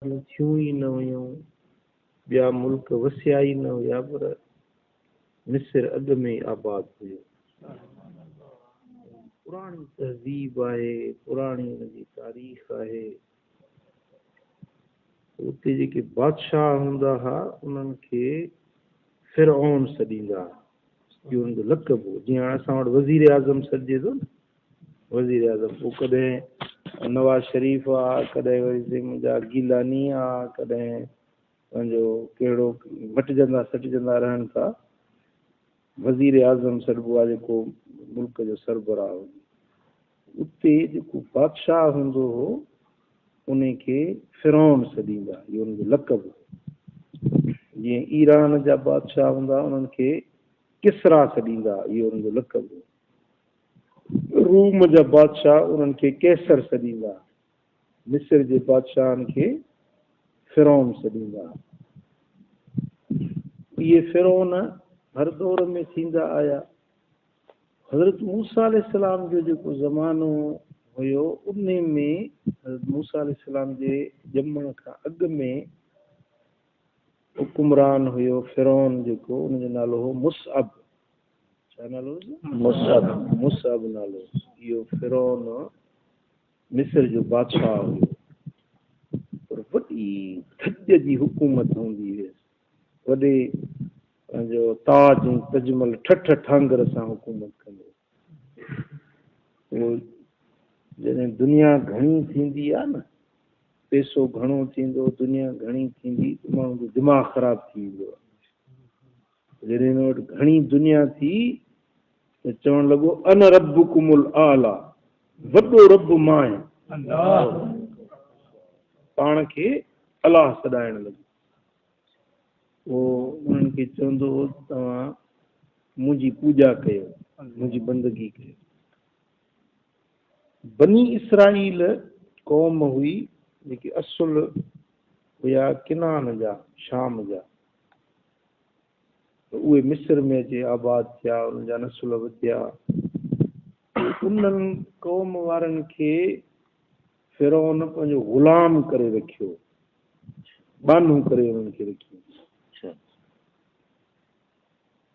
ٿيون ئي نه هيون، ٻيا ملڪ وسيا ئي نه هيا، پر مصر اڳ ۾ ئي آباد هيو. پراڻي تهذيب آهي، پراڻي ان جي تاريخ آهي. اتي جيڪي بادشاهه هوندا ها، انهن کي فرعون سڏيندا ها. اهو ان جو لقب هو. جيئن هاڻي اسان وٽ وزير اعظم سڏجي ٿو نه، وزير اعظم پوء ڪڏهن نواز شريف آ، ڪڏهن وري سائين منهنجا گيلاني آ، ڪڏهن پنهنجو ڪهڙو، مٽجندا سٽجندا رهن ٿا. وزير اعظم سڏبو آ جيڪو ملڪ جو سربراهه هجي. اتي جيڪو بادشاهه هوندو هو ان کي فرعون سڏيندا، اهو ان جو لقب هو. جيئن ايران جا بادشاهه هوندا انهن کي ڪسريٰ سڏيندا، اهو انهن جو لقب هو. روم جا بادشاهه انهن کي قيصر سڏيندا، مصر جي بادشاهن کي فرعون سڏيندا. اهي فرعون هر دور ۾ ٿيندا آيا. حضرت موسيٰ عليه السلام جو جيڪو زمانو هيو انهي ۾ حضرت موسيٰ عليه السلام جي ڄمڻ کان اڳ ۾ حڪمران هيو فرعون جيڪو، ان جو نالو هو مصعب. ڇا نالو هوس؟ مصعب. مصعب نالو هوس. اهو فرعون مصر جو بادشاهه هيو، پر وڏي ڌڄ جي حڪومت هوندي هيس. وڏي پنهنجو تاج ۽ تجمل ٺٺ ٺانگر سان حڪومت ڪندو هو. پوء جڏهن دنيا گهڻي ٿيندي آهي نه، پئسو گهڻو ٿيندو، دنيا گهڻي ٿيندي ته ماڻهو جو دماغ خراب ٿي ويندو آهي. جڏهن هن وٽ گهڻي دنيا ٿي ته چوڻ لڳو انا ربڪم الاعليٰ، وڏو رب مان آهيان. پاڻ کي الله سڏائڻ لڳو. پوء انهن کي چوندو هو ته توهان منهنجي پوڄا ڪيو، منهنجي بندگي ڪيو. بني اسرائيل قوم هئي جيڪي اصل هيا ڪنعان جا، شام جا. ته اهي مصر ۾ اچي آباد ٿيا، انهن جا نسل وڌيا. انهن قوم وارن کي فرعون پنهنجو غلام ڪري رکيو، ٻانهو ڪري انهن کي رکيو.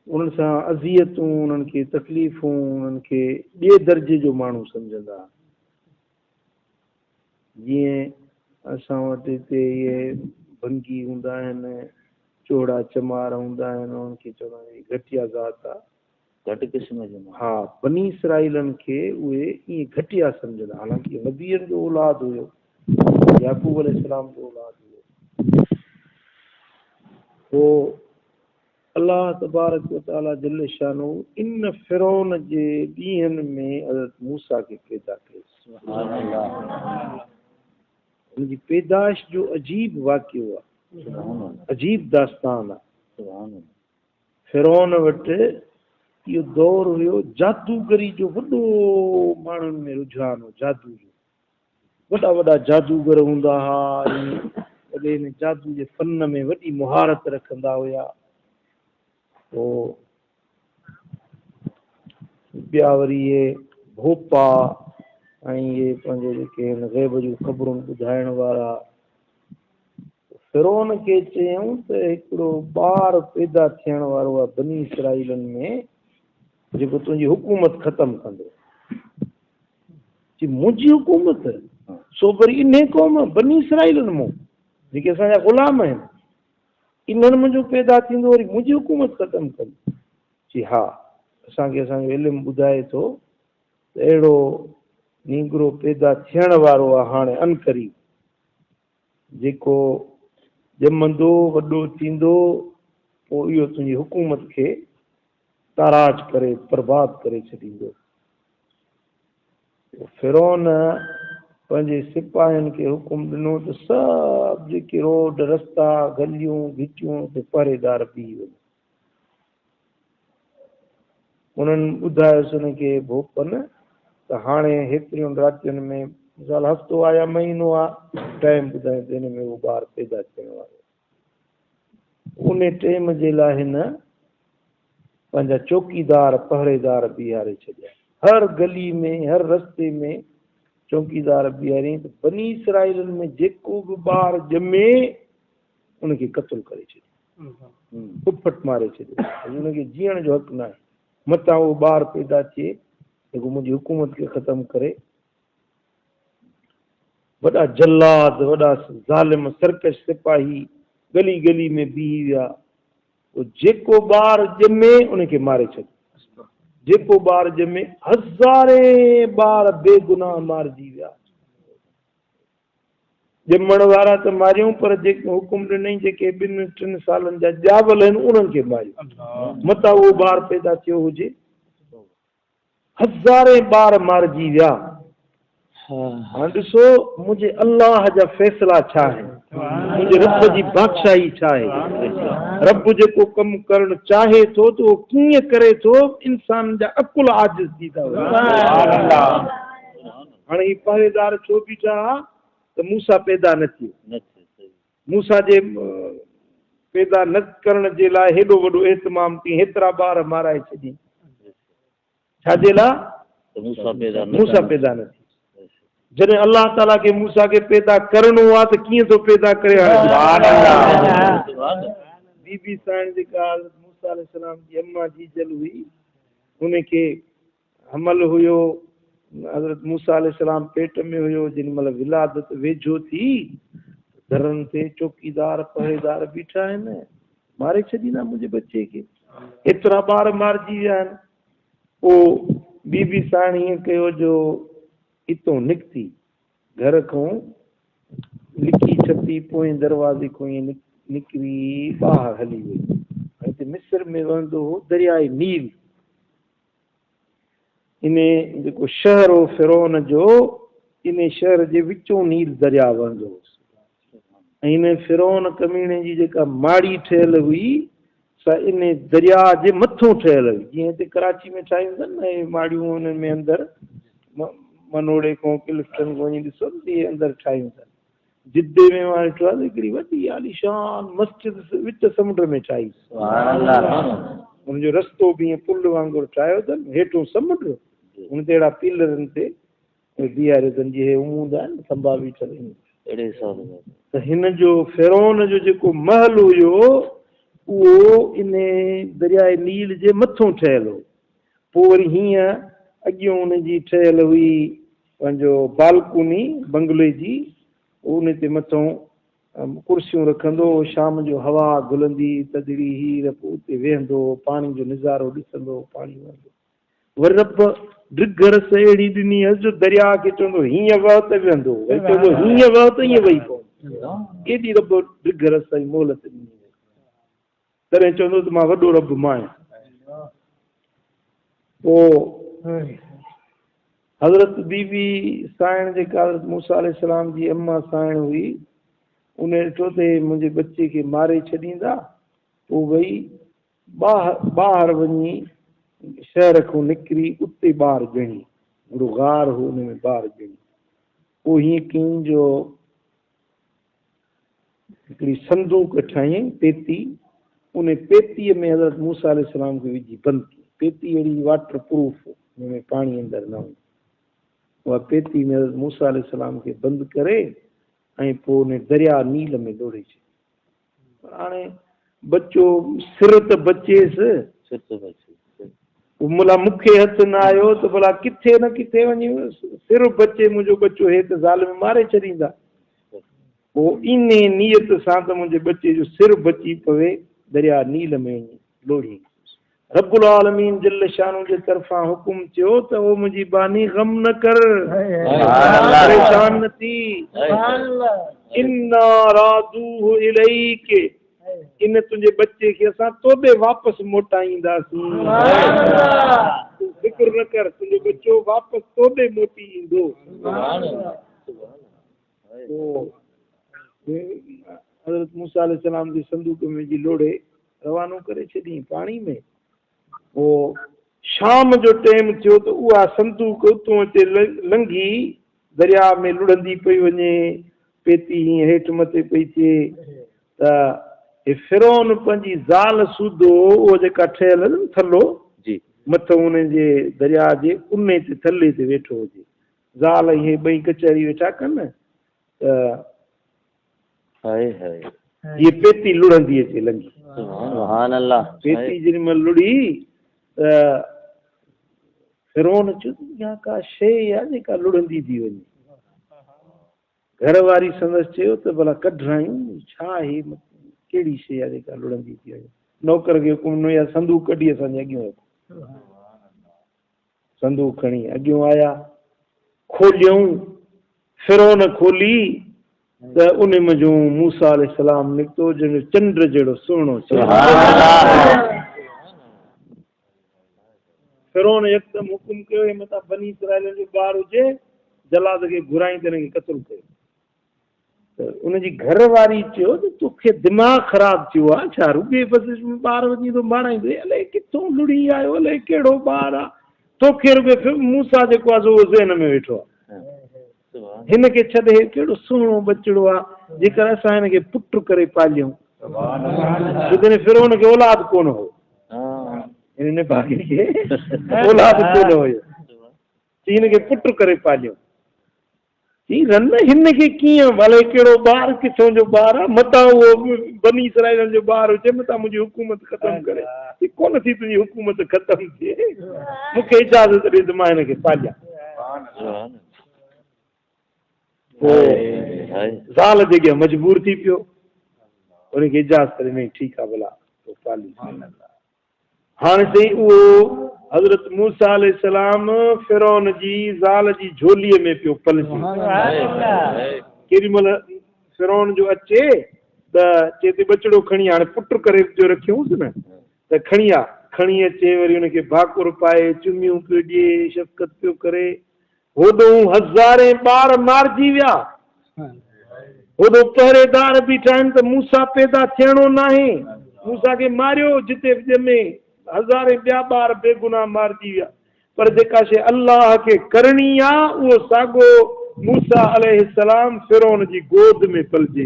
انهن سان اذيتون، انهن کي تڪليفون، انهن کي ٻئي درجي جو ماڻهو سمجهندا. جيئن اسان وٽ هتي اهي ڀنگي هوندا آهن، چوڙا چمار هوندا آهن، انهن کي چوندا آهن هي گهٽيا ذات آ. گهٽ قسم جو ماڻهو. ها، بني اسرائيلن کي اهي ائين گهٽيا سمجهندا، حالانڪه اهو نبين جو اولاد هيو، يعقوب عليه السلام جو اولاد هيو. پوء الله تبارڪ و تعاليٰ جل شانه ان فرعون جي ڏينهن ۾ حضرت موسيٰ کي پيدا ڪيو. سبحان الله. ان جي پيدائش جو عجيب واقعو آهي، عجيب داستان آهي. سبحان الله. فرعون وٽ اهو دور هيو جادوگري جو، وڏو ماڻهن ۾ رجحان هو جادو جو. وڏا وڏا جادوگر هوندا ها ۽ وڏي هن جادو جي فن ۾ وڏي مهارت رکندا هيا. پوء ٻيا وري اهي ڀوپا ۽ اهي پنهنجو جيڪي هن غيب جون خبرون ٻڌائڻ وارا. فرعون کي چيائون ته هڪڙو ٻار پيدا ٿيڻ وارو آهي بني اسرائيلن ۾ جيڪو تنهنجي حڪومت ختم ڪندو. چي منهنجي حڪومت؟ سو وري انهي قوم بني اسرائيلن مون جيڪي اسان جا غلام آهن انهن منهنجو پيدا ٿيندو وري منهنجي حڪومت ختم ڪندو؟ چي ها، اسان کي اسان جو علم ٻڌائي ٿو ته اهڙو نينگرو پيدا ٿيڻ وارو آهي هاڻي عنقريب، جيڪو ڄمندو وڏو ٿيندو پوء اهو تنهنجي حڪومت کي تاراج ڪري برباد ڪري ڇڏيندو. پوء فرعون پنهنجي سپاهين کي حڪم ڏنو ته سڀ جيڪي روڊ، رستا، گليون، گهٽيون اتي پهريدار بيهي وڃن. انهن ٻڌايس ان کي ڀوپن ته هاڻي هيترين راتين ۾ مثال هفتو آ يا مهينو آ، ٽائيم ٻڌايائين ته هن ۾ اهو ٻار پيدا ٿيڻ وارو آهي. ان ٽيم جي لاء هن پنهنجا چوڪيدار، پهريدار بيهاري ڇڏيا. هر گلي ۾، هر رستي ۾ چوڪيدار بيهاريائين ته بني اسرائيلن ۾ جيڪو به ٻار ڄمي ان کي قتل ڪري ڇڏيو، ڦٽ ماري ڇڏيو، ان کي جيئڻ جو حق ناهي، متان اهو ٻار پيدا ٿئي جيڪو منهنجي حڪومت کي ختم ڪري. وڏا جلاد، وڏا ظالم، سرڪش سپاهي ڳلي ڳلي ۾ بيهي ويا. پوء جيڪو ٻار ڄمي ان کي ماري ڇڏ. جيڪو ٻار ڄمي، هزارين ٻار بيگناهه مارجي ويا. ڄمڻ وارا ته ماريائون پر جيڪي حڪم ڏنائين جيڪي ٻن ٽن سالن جا ڄاول آهن انهن کي ماريو. متان اهو ٻار پيدا ٿيو هجي. هزارين ٻار مارجي ويا. هاڻ ڏسو منهنجي الله جا فيصلا ڇا آهن، منهنجي رب جي بادشاهي ڇا آهي. رب جيڪو ڪم ڪرڻ چاهي ٿو ته اهو ڪيئن ڪري ٿو، انسانن جا عقل عاجز ٿي ٿا وڃن. هاڻي هي پهريدار ڇو بيٺا ها ته موسيٰ پيدا نه ٿئي. موسيٰ جي پيدا نه ڪرڻ جي لاء هيڏو وڏو اهتمام ڪيئي، هيترا ٻار مارائي ڇڏيائين. ڇا جي لاء؟ ته موسيٰ پيدا نه موسيٰ پيدا نه ٿئي. جڏهن الله تعاليٰ کي موسيٰ کي پيدا ڪرڻو آ ته ڪيئن ٿو پيدا ڪري هاڻي ڏسو. بي بي سائڻ جيڪا حضرت موسيٰ عليه السلام جي اما جيجل هئي، ان کي حمل هيو، حضرت موسيٰ عليه السلام پيٽ ۾ هيو، جنهن مهل ولادت ويجهو ٿي ته درن تي چوڪيدار پهريدار بيٺا آهن، ماري ڇڏيندا منهنجي ٻچي کي، ايترا ٻار مارجي ويا آهن. پوء بي بي سائڻ ائين ڪيو جو اتون نڪتي، گهر کان لڪي ڇپي پوئين دروازي کان ائين نڪري ٻاهر هلي وئي. هتي مصر ۾ وهندو هو درياء نيل. انهي جيڪو شهر هو فرعون جو، انهي شهر جي وچون نيل درياء وهندو هوس. ۽ انهي فرعون ڪميڻي جي جيڪا ماڙي ٺهيل هئي، سا انهي درياء جي مٿون ٺهيل هئي. جيئن هتي ڪراچي ۾ ٺاهيون اٿن نه اهي ماڙيون انهن ۾ اندر منوڙي کان ڪلفٽن کان وڃي ڏسو ته اهي اندر ٺاهيون اٿن. جدي ۾ مان ڏٺو آهي ته هڪڙي وڏي عاليشان مسجد وچ سمنڊ ۾ ٺاهي. ان جو رستو به ائين پل وانگر ٺاهيو اٿن، هيٺون سمنڊ، ان تي اهڙا پيلرن تي بيهاريو اٿن جيئن هي هوندا آهن نه ٿنڀا بيٺل ائين. اهڙي حساب سان. ته هن جو فرعون جو جيڪو محل هيو اهو ان درياء نيل جي مٿون ٺهيل هو. پوء وري هيئن اڳيون ان جي ٺهيل هئي پنهنجو بالڪوني بنگلي جي، ان تي مٿئون ڪرسيون رکندو هو، شام جو هوا گهلندي تڌڙي هير پوء اتي ويهندو هو، پاڻي جو نظارو ڏسندو هو، پاڻي وهندو. وري رب ڊگهه رس اهڙي ڏني هيس جو درياء کي چوندو هيئن وهه ته وهندو هو، وري چوندو هيئن وهه ته ائين وهي پوندو هو. ايڏي رب ڊگهه رس ۽ مهلت ڏني هيس. تڏهن چوندو ته مان وڏو رب مان آهيان. پوء حضرت بي بي سائڻ جيڪا حضرت موسيٰ عليه السلام جي اما سائڻ هئي، ان ڏٺو ته هي منهنجي ٻچي کي ماري ڇڏيندا، پوء وئي ٻاهر وڃي شهر کان نڪري اتي ٻار ڄڻي، هڪڙو غار هو ان ۾ ٻار ڄڻي. پوء هيئن ڪيائين جو هڪڙي صندوق ٺاهيائين، پيتي، ان پيتيء ۾ حضرت موسيٰ عليه السلام کي وجهي بند ڪيائين. پيتي اهڙي واٽر پروف جنهن ۾ پاڻي اندر نه وڃي. اها پيتي ۾ حضرت موسيٰ عليه السلام کي بند ڪري ۽ پوء ان درياء نيل ۾ لوڙهي ڇڏيائين. پر هاڻي بچو سر ته بچيس. سر ته بچي. پوء ملا مون کي هٿ نه آيو ته ڀلا ڪٿي نه ڪٿي وڃي سر بچي منهنجو ٻچو هي ته ظالم ماري ڇڏيندا. پوء انهي نيت سان ته منهنجي ٻچي جو سر بچي پوي درياء نيل ۾ وڃي لوڙهي. رب العالمين جل شانه جي طرفان حڪم ٿيو ته او منهنجي ٻانهي غم نه ڪر، پريشان نه ٿي، انا رادوه اليڪ ان تنهنجي ٻچي کي اسان توڏي واپس موٽائينداسين، تون فڪر نه ڪر، تنهنجو ٻچو واپس توڏي موٽي ايندو. پوء حضرت موسيٰ عليه السلام جي صندوق ۾ وجهي لوڙهي روانو ڪري ڇڏيائين پاڻي ۾. پوء شام جو ٽيم ٿيو ته اها صندوق اتون اچي لنگهي درياء ۾ لڙهندي پئي وڃي، پيتي هيئن هيٺ مٿي پئي ٿئي ته هي فرعون پنهنجي زال سوڌو اهو جيڪا ٺهيل هيس نه ٿلهو جي. مٿئون ان جي درياء جي انهي تي ٿلهي تي ويٺو هجي. ज़ाल ऐं हे ॿई कचहरी वेठा कनि त हाय हाय हीअ पेती लुढ़ंदी अचे लंघी। सुभान अल्लाह। पेती जेॾी महिल लुड़ी त फिरोन चयो त इहा का शइ आहे जेका लुढ़ंदी थी वञे। घर वारी संदसि चयो त भला कढायूं छा आहे, कहिड़ी शइ आहे जेका लुढ़ंदी थी वञे। नौकर खे हुकुम ॾिनो या संदूक कढी असांजे अॻियां रखो। संदूक खणी अॻियों आया, खोलियऊं, फिरोन खोली त उन मंझूं मूसा अलैहिस्सलाम निकितो जंहिंजो चंड जहिड़ो सुहिणो। फिरोन यकदमि हुकुम कयो, हे मथां बनी इसराइल जो ॿार हुजे, जलाद खे घुराई त हिनखे क़तलु कयो। त उनजी घर वारी चयो त तोखे दिमाग़ ख़राबु थियो आहे छा, रुॻे बसि ॿार वञी थो माराईंदो, अलाए किथां लुड़ी आयो, अलाए कहिड़ो ॿार आहे, तोखे रुॻे मूसा जेको आहे सो उहो ज़हन में वेठो आहे, हिनखे छॾ, हे कहिड़ो सुहिणो बचिड़ो आहे, जेकर असां हिनखे पुटु करे पालियूं। छो त फिरोन खे औलाद कोन हो, हिन निभागे खे औलाद कोन हुयो, हिनखे पुटु करे पालियूं। रन हिनखे कीअं भले कहिड़ो ॿार किथां जो ॿार आहे, मतां उहो बनी इसराइल जो ॿार हुजे, मतां मुंहिंजी हुकूमत ख़तमु करे। कोन थी तुंहिंजी हुकूमत ख़तमु थिए, मूंखे इजाज़त ॾे त मां हिनखे पालियां। पोइ ज़ाल जे अॻियां मजबूर थी पियो, हुनखे इजाज़त ॾिनई, ठीकु आहे भला पोइ पाली। हाणे साईं उहो हज़रत मूसा अलैहिस्सलाम फिरौन जी ज़ाल जी झोलीअ में पियो पलजे। केॾी महिल फिरौन जो अचे त चए थी बचिड़ो खणी हाणे पुटु करे जो रखियोसि न त खणी आ, खणी अचे वरी हुनखे भाकुर पाए चुमियूं पियो ॾिए, शफ़क़त पियो करे। होॾो हज़ारे ॿार मारिजी विया, होॾो पहरेदार बीठा आहिनि त मूसा पैदा थियणो नाहे, मूसा खे मारियो जिते ॼमे, हज़ारे ॿिया ॿार बेगुनाह मारिजी विया। पर जेका शइ अल्लाह खे करणी आहे उहो साॻो मूसा अलैहिस्सलाम फिरौन जी गोद में पलजे।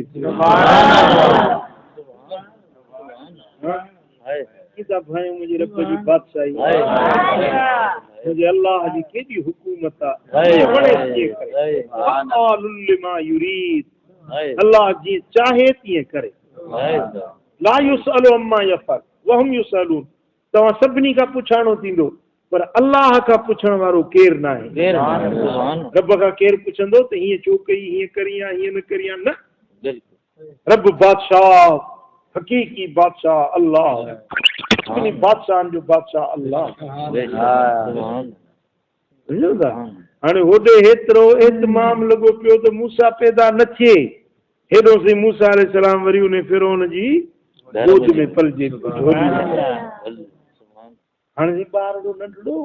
भाई मुंहिंजे रब जी बादशाही, मुंहिंजे अल्लाह जी केॾी हुकूमत आहे, अल्लाह जीअं चाहे तीअं करे। ला युसअलु अम्मा यफ़अल वहुम युसअलून। तव्हां सभिनी खां पुछाणो थींदो पर अल्लाह खां पुछण वारो केरु न आहे। रब खां केरु पुछंदो त हीअं छो कई, हीअं करियां, हीअं न करियां, न। रब बादशाह, हक़ीक़ी बादशाह अल्लाह, सभिनी बादशाहनि जो बादशाह अल्लाह। सम्झो था? हाणे होॾे हेतिरो एहतमाम लॻो पियो त मूसा पैदा न थिए, हेॾो सही मूसा अलैहिस्सलाम वरी उन फिरौन जी गोद में पलजे। हाणे ॿारड़ो नंढड़ो,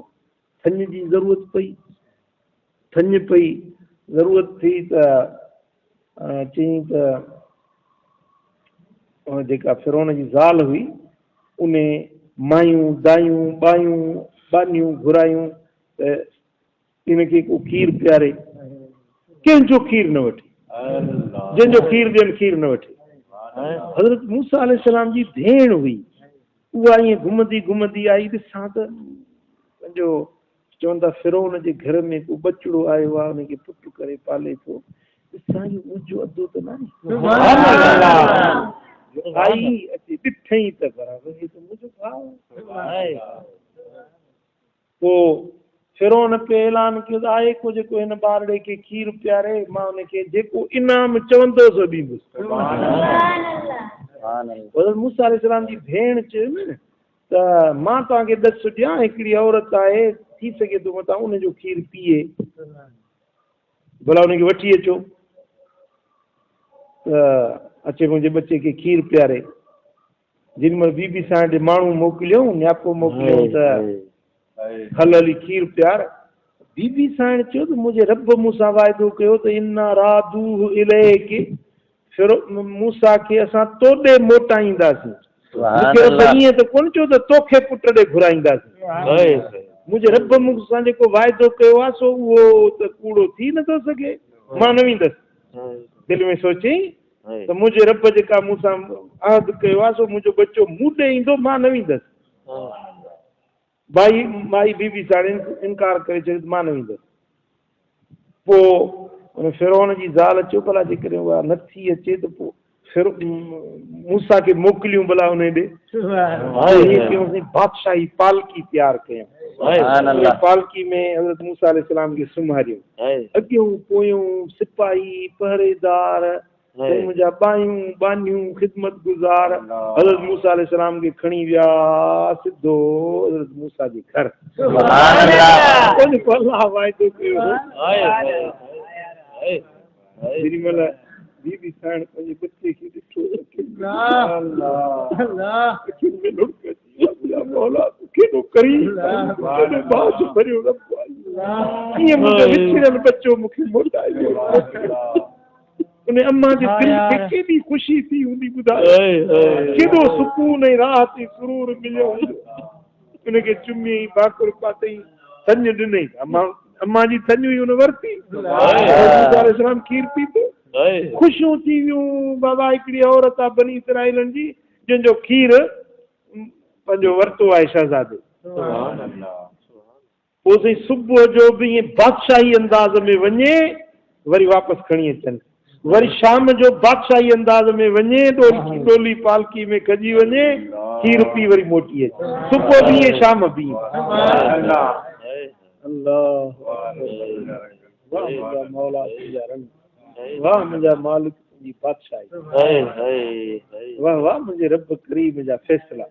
थञ जी ज़रूरत पई, थञ पई, ज़रूरत थी त चयईं त जेका फिरौन जी ज़ाल हुई उन मायूं दायूं ॿायूं ॿानियूं घुरायूं त इनखे को खीर पीआरे, कंहिंजो खीर न वठे, जंहिंजो खीर ॾियनि खीर न वठे। हज़रत मूसा अलैहिस्सलाम जी भेण हुई, उहा ईअं घुमंदी घुमंदी आई, ॾिसां त पंहिंजो चवनि था फिरौन जे घर में को बचिड़ो आयो आहे, हुनखे पुटु करे पाले थो, ॾिसां इहो मुंहिंजो अधो त न आहे। आई अचे ॾिठई त बराबरि हीउ त मुंहिंजो भाउ आहे। पोइ फिरौन पे ऐलान कयो त आहे को जेको हिन ॿारड़े खे खीर पीआरे, मां हुनखे जेको इनाम चवंदो सो ॾींदुसि। हज़रत मूसा अलैहिस्सलाम जी भेण चयो न त मां तव्हांखे ॾस ॾियां, हिकिड़ी औरत आहे, थी सघे थो मतां उनजो खीर पीए, भला हुनखे वठी अचो त अचे मुंहिंजे बच्चे खे खीर पीआरे। जेॾी महिल बीबी सां ॾे माण्हू मोकिलियऊं, न्यापो मोकिलियऊं त हल हली खीर पीआर। बीबी साइण चयो त मुंहिंजे रब मूंसां वाइदो कयो त इन्ना रादूहु इलैक, फिर मूसा खे असां तोॾे मोटाईंदासीं। मूंखे रब ईअं त कोन चयो त तोखे पुट ॾे घुराईंदासीं। मुंहिंजे रब मूंसां जेको वाइदो कयो आहे सो उहो त कूड़ो थी नथो सघे, मां न वेंदसि। दिलि में सोची त मुंहिंजे रब जेका मूंसां अहद कयो आहे सो मुंहिंजो बचो मूं ॾे ईंदो, मां न वेंदसि। भाई माई बीबी सां इनकार करे छॾियो त मां न वेंदसि। پوء ان فرعون جي زال چيو، ڀلا جيڪڏهن اها نه ٿي اچي ته پوء موسيٰ کي موڪليون ڀلا انهي ڏي. ائين ڪيونسين، بادشاهي پالڪي تيار ڪيائون. انهي پالڪي ۾ حضرت موسيٰ عليه السلام کي سمهاريائون. اڳيون پويون سپاهي، پهريدار، سائين منهنجا ٻايون، ٻانهيون، خدمت گذار حضرت موسيٰ عليه السلام کي کڻي ويا سڌو حضرت موسيٰ جي گهر. پوء جيڪو الله واعدو ڪيو هو. جيڏي مهل بي بي سائڻ پنهنجي ٻچي کي ڏٺو اکين ۾ لڙڪ اچي ويا، منهنجا مولا تون ڪيڏو ڪريم آهين، تون ڪيڏو ٻاجهه ڀريو رب آهين، ڪيئن منهنجو وڇڙيل ٻچو مون کي موٽائي ويو. ان اما جي دل کي ڪيڏي خوشي ٿي هوندي ٻڌاء، ڪيڏو سڪون ۽ راحت ۽ سرور مليو هوندو. ان کي چميائين، ڀاڪر پاتائين، ٿڃ ڏنائين. اما جي ٿڃ هئي ان ورتي. موسيٰ عليه السلام کير پيتو. خوشيون ٿي ويون، بابا هڪڙي عورت آ بني اسرائيلن جي جنهن جو کير پنهنجو ورتو آهي شهزادي. پوء سائين صبح جو به ائين بادشاهي انداز ۾ وڃي وري واپس کڻي اچن. وري شام جو بادشاهي انداز ۾ وڃي ڏولڪي ڏولي پالڪي ۾ کڄي وڃي کير پي وري موٽي اچي. صبح به ائين شام به ائين. الله اڪبر واه منهنجا مولا تنهنجا رنگ واه منهنجا مالڪ تنهنجي بادشاهي واه واه منهنجي رب ڪريم جا فيصلا.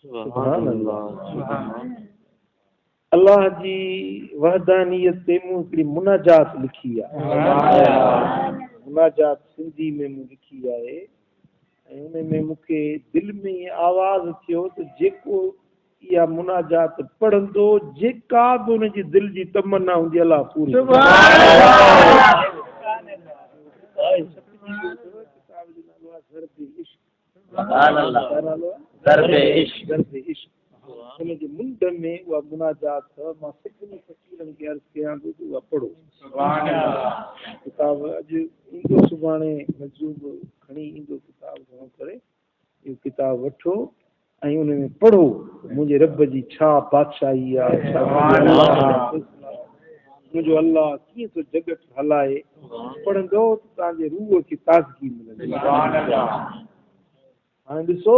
سبحان الله الله جي وحدانيت تي مون هڪڙي مناجات لکي آهي مناجات سنڌي ۾ مون لکي آهي ۽ ان ۾ مون کي دل ۾ ائين آواز ٿيو ته جيڪو اها مناجات پڙهندو جيڪا به ان جي دل جي تمنا هوندي الله پوري ڪتاب جو نالو آهي ضرب عشق سبحان الله ضرب عشق ضرب عشق ان جي منڍ ۾ اها مناجات اٿو مان سڀني فقيرن کي عرض ڪيان ٿو ته اها پڙهو سبحان الله ڪتاب اڄ ايندو سڀاڻي مجذوب کڻي ايندو ڪتاب گهڻو ڪري اهو ڪتاب وٺو ۽ ان ۾ پڙهو منهنجي رب جي ڇا بادشاهي آهي ڇا منهنجو الله ڪيئن ٿو جڳت هلائي. پڙهندؤ ته توهان جي روح کي تازگي ملندي. هاڻي ڏسو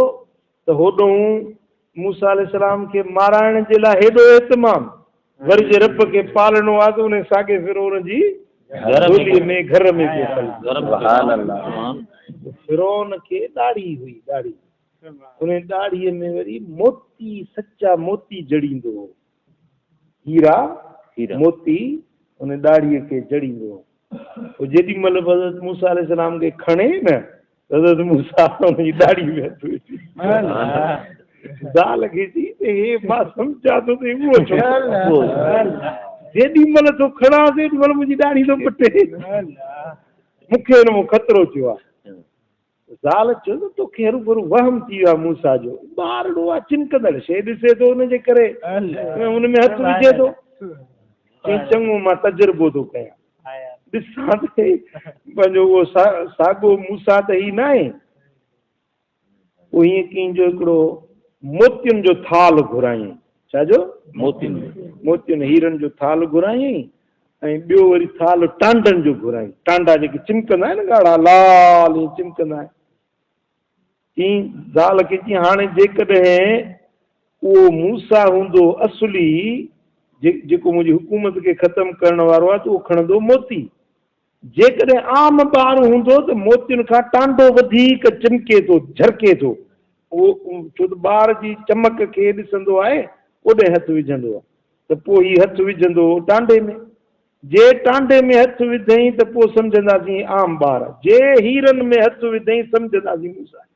ته هوڏهون موسيٰ عليه السلام کي مارائڻ جي لاء هيڏو اهتمام، وري جي رب کي پالڻو آهي ته انهي ساڳئي فرعون جي ڏوليء ۾ گهر ۾ پيو پلجي. فرعون کي ڏاڙهي هئي، ڏاڙهي. انهي ڏاڙهيء ۾ وري موتي، سچا موتي جڙيندو هو. هيرا، موتي، ان ڏاڙهيء کي جڙيندو هو. پوء جيڏي مهل به حضرت موسيٰ عليه السلام کي کڻي نه، ته حضرت موسيٰ ان جي ڏاڙهي ۾ هٿ وجهي. زال کي چئي ته هي مان سمجهان ٿو ته هي اهو ڇوڪرو آهي. جيڏي مهل ٿو کڻانس، تيڏي مهل منهنجي ڏاڙهي ٿو پٽي. مون کي هن مان خطرو ٿيو آهي. زال چيو ته توکي هروڀرو وهم ٿي ويو آهي موسيٰ جو، ٻارڙو آهي چمڪندڙ شيء ڏسي ٿو ان جي ڪري ان ۾ هٿ وجهي ٿو. چيائين چڱو مان تجربو ٿو ڪيان ڏسان ته پنهنجو اهو ساڳو موسيٰ ته هي ناهي. پوء هيئن ڪيائين جو هڪڙو موتين جو ٿالهه گهرايائين. ڇا جو؟ موتين جو. موتين هيرن جو ٿالهه گهرايائين ۽ ٻيو وري ٿالهه ٽانڊن جو گهرايائين. ٽانڊا جيڪي چمڪندا آهن نه ڳاڙها لال ائين چمڪندا آهن. چيائين زال کي چيائين هاڻي جيڪڏهن اهو موسيٰ هوندو اصلي جيڪو منهنجي حڪومت کي ختم ڪرڻ وارو آهي ته اهو کڻندو موتي. جيڪڏهن عام ٻار هوندو ته موتين کان ٽانڊو وڌيڪ چمڪي ٿو، جهرڪي ٿو. اهو ڇو ته ٻار جي چمڪ کي ڏسندو آهي، اوڏانهن هٿ وجهندو آهي ته پوء هي هٿ وجهندو ٽانڊي ۾. جي ٽانڊي ۾ هٿ وڌئين ته پوء سمجهنداسين عام ٻار آهي. جي هيرن ۾ هٿ وڌئين سمجهنداسين موسيٰ آهي.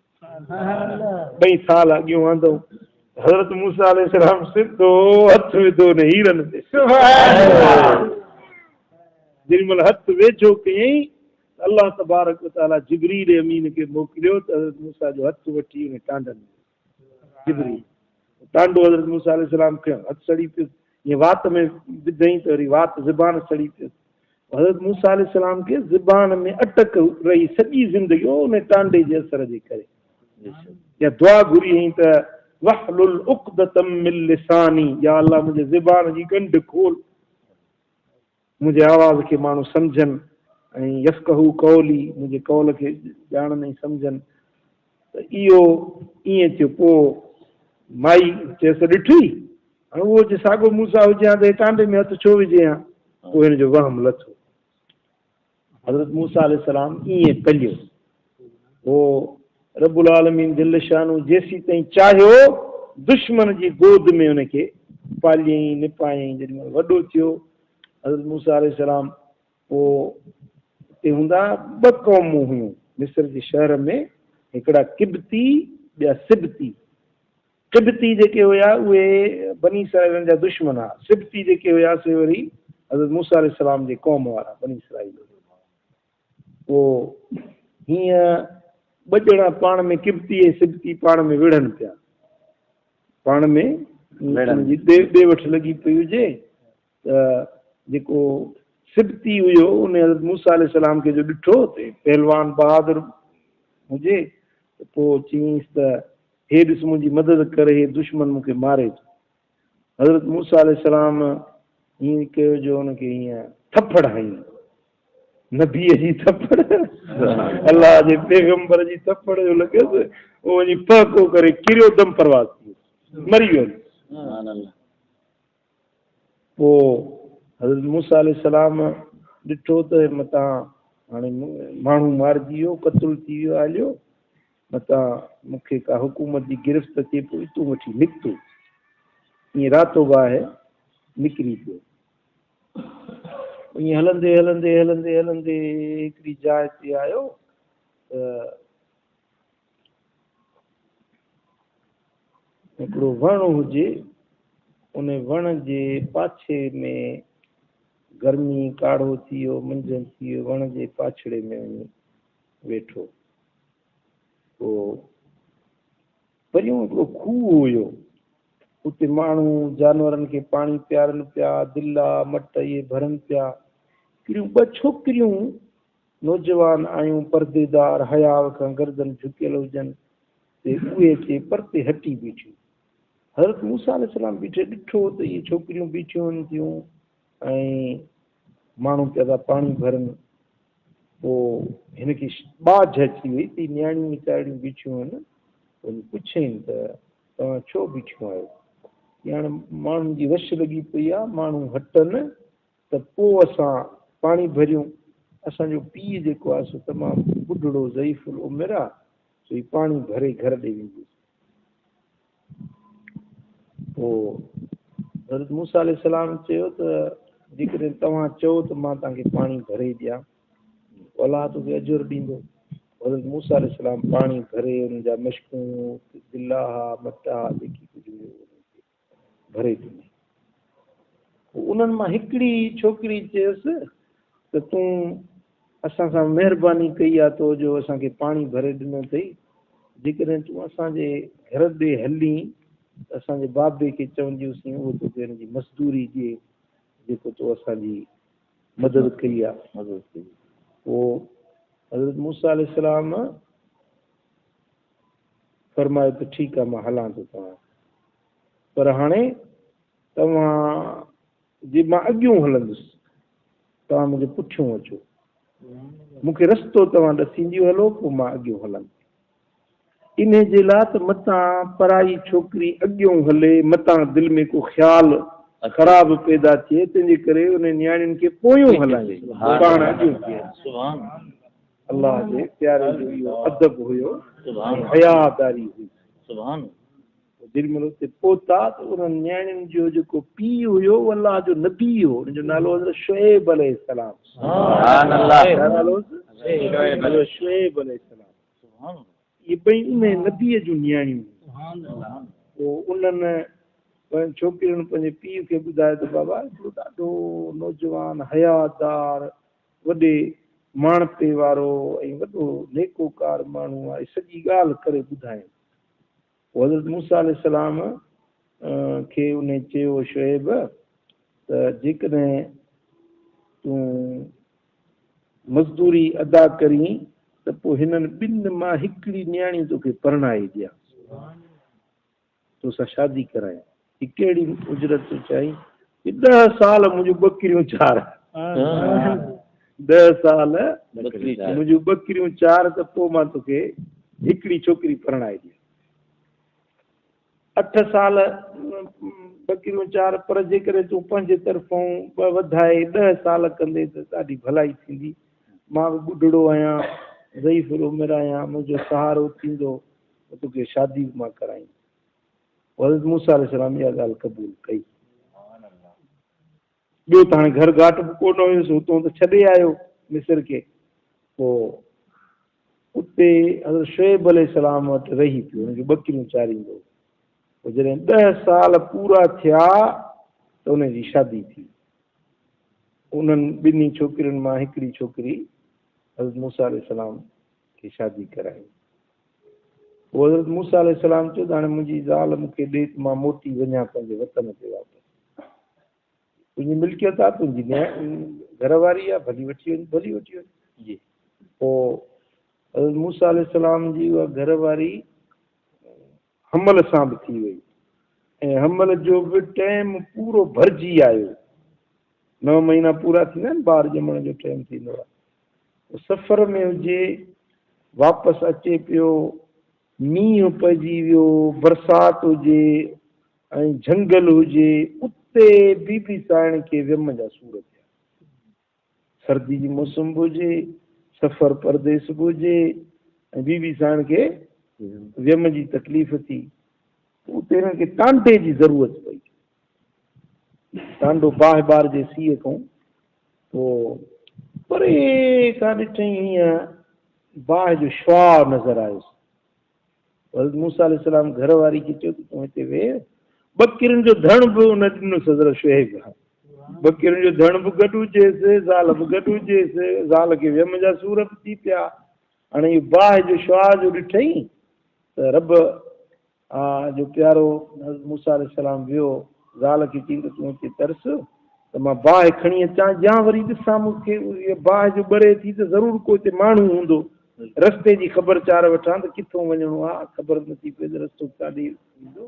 ٻئي ٿالهه اڳيون آندئون. حضرت موسيٰ عليه السلام سڌو هٿ وڌو ان هيرن تي. جيڏي مهل هٿ ويجهو ڪيائين ته الله تبارڪ و تعاليٰ جبريل امين کي موڪليو ته حضرت موسيٰ جو هٿ وٺي ان ٽانڊن ۾. جبريل ٽانڊو حضرت موسيٰ عليه السلام کنيو، هٿ سڙي پيس، ائين وات ۾ وڌائين ته وري وات زبان سڙي پيس. حضرت موسيٰ عليه السلام کي زبان ۾ اٽڪ رهي سڄي زندگي ان ٽانڊي جي اثر جي ڪري. يا دعا گهري هئين ته واحلل عقدة من لساني يا الله منهنجي زبان جي ڳنڍ کول. منهنجي آواز کي ماڻهو سمجهن ۽ يفقهوا قولي منهنجي قول کي ڄاڻن ۽ سمجهن ته اهو ائين ٿيو. پوء مائي چيس ته ڏٺئي هاڻي اهو جي ساڳو موسيٰ هجي ها ته هي ٽانڊي ۾ هٿ ڇو وجهي ها؟ پوء هن جو وهم لٿو. حضرت موسيٰ عليه السلام ائين پليو. پوء رب العالمين جل شانه جيسيتائين چاهيو دشمن جي گود ۾ ان کي پاليائين نپايائين. جيڏي مهل وڏو ٿيو حضرت موسيٰ عليه السلام پوء اتي هوندا ٻه قومون هيون مصر جي شهر ۾ هڪڙا قبطي ٻيا سبطي. قبطي جيڪي هيا اهي بني اسرائيلن جا دشمن ها. سبطي جيڪي هيا سي وري حضرت موسيٰ عليه السلام جي قوم وارا بني اسرائيل هيا. پوء هيئن ٻه ڄڻا پاڻ ۾ قبطي ۽ سبطي پاڻ ۾ وڙهن پيا. پاڻ ۾ انهن جي ڏي وٺ لڳي پئي هجي ته جيڪو سبطي هيو ان حضرت موسيٰ عليه السلام کي جو ڏٺو ته پهلوان بهادر هجي ته پوء چيائينس ته هي ڏس منهنجي مدد ڪر هي دشمن مون کي ماري ٿو. حضرت موسيٰ عليه السلام ائين ڪيو جو ان کي هيئن ٿڦڙ هنئي. نبيء جي ٿڦڙ، الله جي پيغمبر جي ٿڦڙ جو لڳس، اهو وڃي پهڪو ڪري ڪريو دم پرواز ٿي ويو، مري ويو. پوء حضرت موسيٰ عليه السلام ڏٺو ته متان هاڻي ماڻهو مارجي ويو، قتل ٿي ويو هليو، متان مون کي ڪا حڪومت جي گرفت اچي، پوء اتون وٺي نڪتو. ائين راتو باهه نڪري پيو. ائين هلندي هلندي هلندي هلندي هڪڙي جاء تي آيو ته هڪڙو وڻ هجي، ان وڻ جي پاڇي ۾ گرمي ڪاڙهو ٿي ويو، منجهند ٿي ويو، وڻ جي پاڇڙي ۾ وڃي ويٺو. پوء پريون هڪڙو کوهه هيو، اتي ماڻهو جانورن کي پاڻي پيارن پيا، دلا، مٽ اهي ڀرن پيا. هڪڙيون ٻه ڇوڪريون نوجوان آيون پرديدار حياء کان گردن جهڪيل هجن تي اهي اچي پرتي هٽي بيٺيون. حضرت موسيٰ عليه السلام بيٺي ڏٺو ته اهي ڇوڪريون بيٺيون هن ٿيون ۽ ماڻهو پيا ٿا پاڻي ڀرن. پوء هن کي ٻاجهه اچي وئي ته هي نياڻيون ويچارڙيون بيٺيون هن. وڃي پڇيائين ته توهان ڇو بيٺيون آهيو؟ چي هاڻ ماڻهن جي رش لڳي پئي آهي، ماڻهو هٽن ته پوء اسان پاڻي ڀريون. اسان جو پيء جيڪو آهي سو تمام ٻڍڙو ضعيف العمر آهي، سو هي پاڻي ڀري گهر ڏي ويندس. پوء حضرت موسيٰ عليه السلام چيو ته جيڪڏهن توهان چئو ته مان توهان کي پاڻي ڀري ڏيان، پوء الله توکي اجر ڏيندو. حضرت موسيٰ عليه السلام پاڻي ڀري انهن جا مشڪون، دلا ها، مٽا ها، جيڪي ڪجهه هيو انهن کي ڀري ڏني. پوء انهن مان هڪڙي ڇوڪري چيس ته تون اسان سان مهرباني ڪئي آ تو جو اسان کي پاڻي ڀري ڏنو اٿئي، جيڪڏهن تون اسان جي گهر ڏي هلين ته اسان جي بابي کي چونديونسين اهو توکي ان جي مزدوري ڏئي جيڪو تو اسان جي مدد ڪئي آ. پوء حضرت موسيٰ عليه السلام فرمايو ته ٺيڪ آ مان هلان ٿو توهان پر هاڻي توهان جي مان اڳيون هلندس توهان منهنجي پٺيون اچو مون کي رستو توهان ڏسينديون هلو پوء مان اڳيون هلندس انهي جي لاء ته متان پرائي ڇوڪري اڳيون هلي متان دل ۾ ڪو خيال خراب پيدا ٿئي تنهنجي ڪري انهي نياڻين کي پويون هلائين پاڻ اڳيون ٿئي. الله جي پياري جو اهو ادب هيو ۽ حياء داري هئي. جيڏي مهل اتي پهتا ته انهن نياڻين جو جيڪو پيء هيو اهو الله جو نبي هو، ان جو نالو حضرت شعيب عليه السلام. سبحان الله. ڇا نالو هوس؟ حضرت شعيب عليه السلام. اهي ٻئي انهي نبيء جون نياڻيون هيون. پوء انهن ڇوڪرين پنهنجي پيء کي ٻڌايو ته بابا هڪڙو ڏاڍو نوجوان حياء دار وڏي ماڻهپي وارو ۽ وڏو نيڪوڪار ماڻهو آهي، سڄي ڳالهه ڪري ٻڌايائين. پوء حضرت موسيٰ عليه السلام کي انهي چيو، شعيب! ته جيڪڏهن تون مزدوري ادا ڪرين ته پوء هنن ٻن مان هڪڙي نياڻي توکي پرڻائي ڏيان. توسان شادي ڪرايان. هي ڪهڙي اجرت ٿو چاهين؟ هي ڏهه سال منهنجون ٻڪريون چار. 10 سال منهنجون ٻڪريون چار ته پوء مان توکي هڪڙي ڇوڪري پرڻائي ڏيان. 8 سال ٻڪريون چار پر جيڪڏهن تون پنهنجي طرفون ٻه وڌائي 10 سال ڪندين ته ڏاڍي ڀلائي ٿيندي. مان به ٻڍڙو آهيان، ضعيف العمر آهيان، منهنجو سهارو ٿيندو ته توکي شادي به مان ڪرائيندس. حضرت موسيٰ عليه السلام اها ڳالهه قبول ڪئي. ٻيو ته هاڻي گهر گهاٽ به ڪو نه هيس، هتون ته ڇڏي آيو مصر کي. پوء اتي حضرت شعيب عليه السلام وٽ رهي پيو، هن جون ٻڪريون چاريندو هو. پوء جڏهن 10 سال پورا ٿيا ته ان جي شادي ٿي. انهن ٻنهي ڇوڪرين مان هڪڙي ڇوڪري حضرت موسيٰ عليه السلام کي شادي ڪرائي. پوء حضرت موسيٰ عليه السلام چيو ته هاڻي منهنجي زال مون کي ڏي ته مان موٽي وڃان پنهنجي وطن تي واپس. تنهنجي ملڪيت آ، تنهنجي گهر واري آ، ڀلي وٺي وڃ، ڀلي وٺي وڃ. جي. پوء حضرت موسيٰ عليه السلام جي اها گهر واري حمل سان به ٿي وئي ۽ حمل جو به ٽيم پورو ڀرجي آيو. 9 مهينا پورا ٿيندا آهن، ٻار ڄمڻ جو ٽيم ٿيندو آهي. سفر ۾ هجي، واپس اچي پيو، مينهن پئجي ويو، برسات هجي ۽ جهنگل هجي، اتي بي بي سائڻ کي ويم جا سور ٿيا. سردي جي موسم به هجي، سفر پرديس به هجي ۽ بي بي سائڻ کي ويم جي تڪليف ٿي. اتي هنن کي ٽانڊي جي ضرورت پئي. ٽانڊو باهه ٻار جي سيء کان پوء پري کان ڏٺئي هيئن باهه جو شعاع نظر آيس. حضرت موسيٰ عليه السلام گهر واري کي چيو ته تون هتي ويهه. ٻڪرين جو ڌڻ به ان ڏنس حضرت شعيب کان. ٻڪرين جو ڌڻ به گڏ هجيس، زال به گڏ هجيس. زال کي ويم جا سور به ٿي پيا. هاڻي اهو باهه جو شعاع جو ڏٺئي ته رب جو پيارو حضرت موسيٰ عليه السلام ويو، زال کي چيائين ته تون هتي ترس ته مان باهه کڻي اچان يا وري ڏسان مون کي اها باهه جو ٻري ٿي ته ضرور ڪو هتي ماڻهو هوندو، رستي جي خبر چار وٺان ته ڪٿون وڃڻو آهي، خبر نٿي پئي ته رستو ڪاڏي ويندو.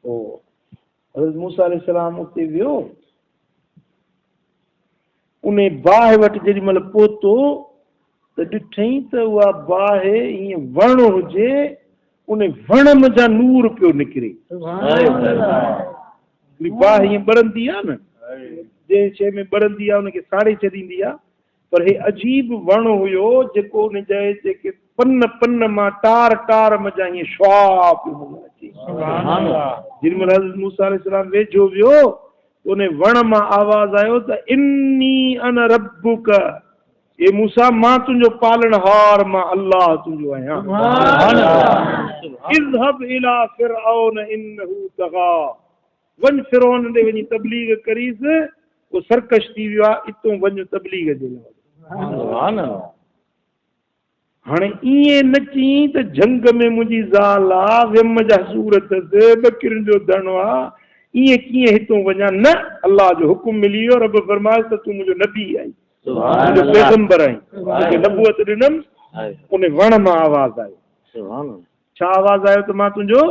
پوء حضرت موسيٰ عليه السلام اتي ويو، انهي باهه وٽ جيڏي مهل پهتو ته ڏٺئين ته اها باهه ائين وڻ هجي، انهي وڻ منجهان نور پيو نڪري. هڪڙي باهه ائين ٻرندي آهي نه، جنهن شيء ۾ ٻرندي آهي ان کي ساڙي ڇڏيندي آهي، پر هي عجيب وڻ هيو جيڪو ان جي جيڪي پن پن مان ٽار ٽار منجهان ائين شعاع پيو نظر اچي. جيڏي مهل حضرت موسيٰ عليه السلام ويجهو ويو ان وڻ مان آواز آيو ته اني انا ربک، اي موسيٰ مان تنهنجو پالڻهار مان الله تنهنجو آهيان. اذهب الي فرعون انه طغيٰ، وڃ فرعون ڏي وڃي تبليغ ڪريس، اهو سرڪش ٿي ويو آهي، اتون وڃ تبليغ جي لاء. هاڻي ائين نه چئين ته جهنگ ۾ منهنجي زال آ، ويم جا سور اٿس، ٻڪرين جو ڌڻ آ، ائين ڪيئن هتون وڃان؟ نه، الله جو حڪم ملي ويو، رب فرمايس ته تون منهنجو نبي آهين، منهنجو پيغمبر آهين، توکي نبوت ڏنم. ان وڻ مان آواز آيو. ڇا آواز آيو ته مان تنهنجو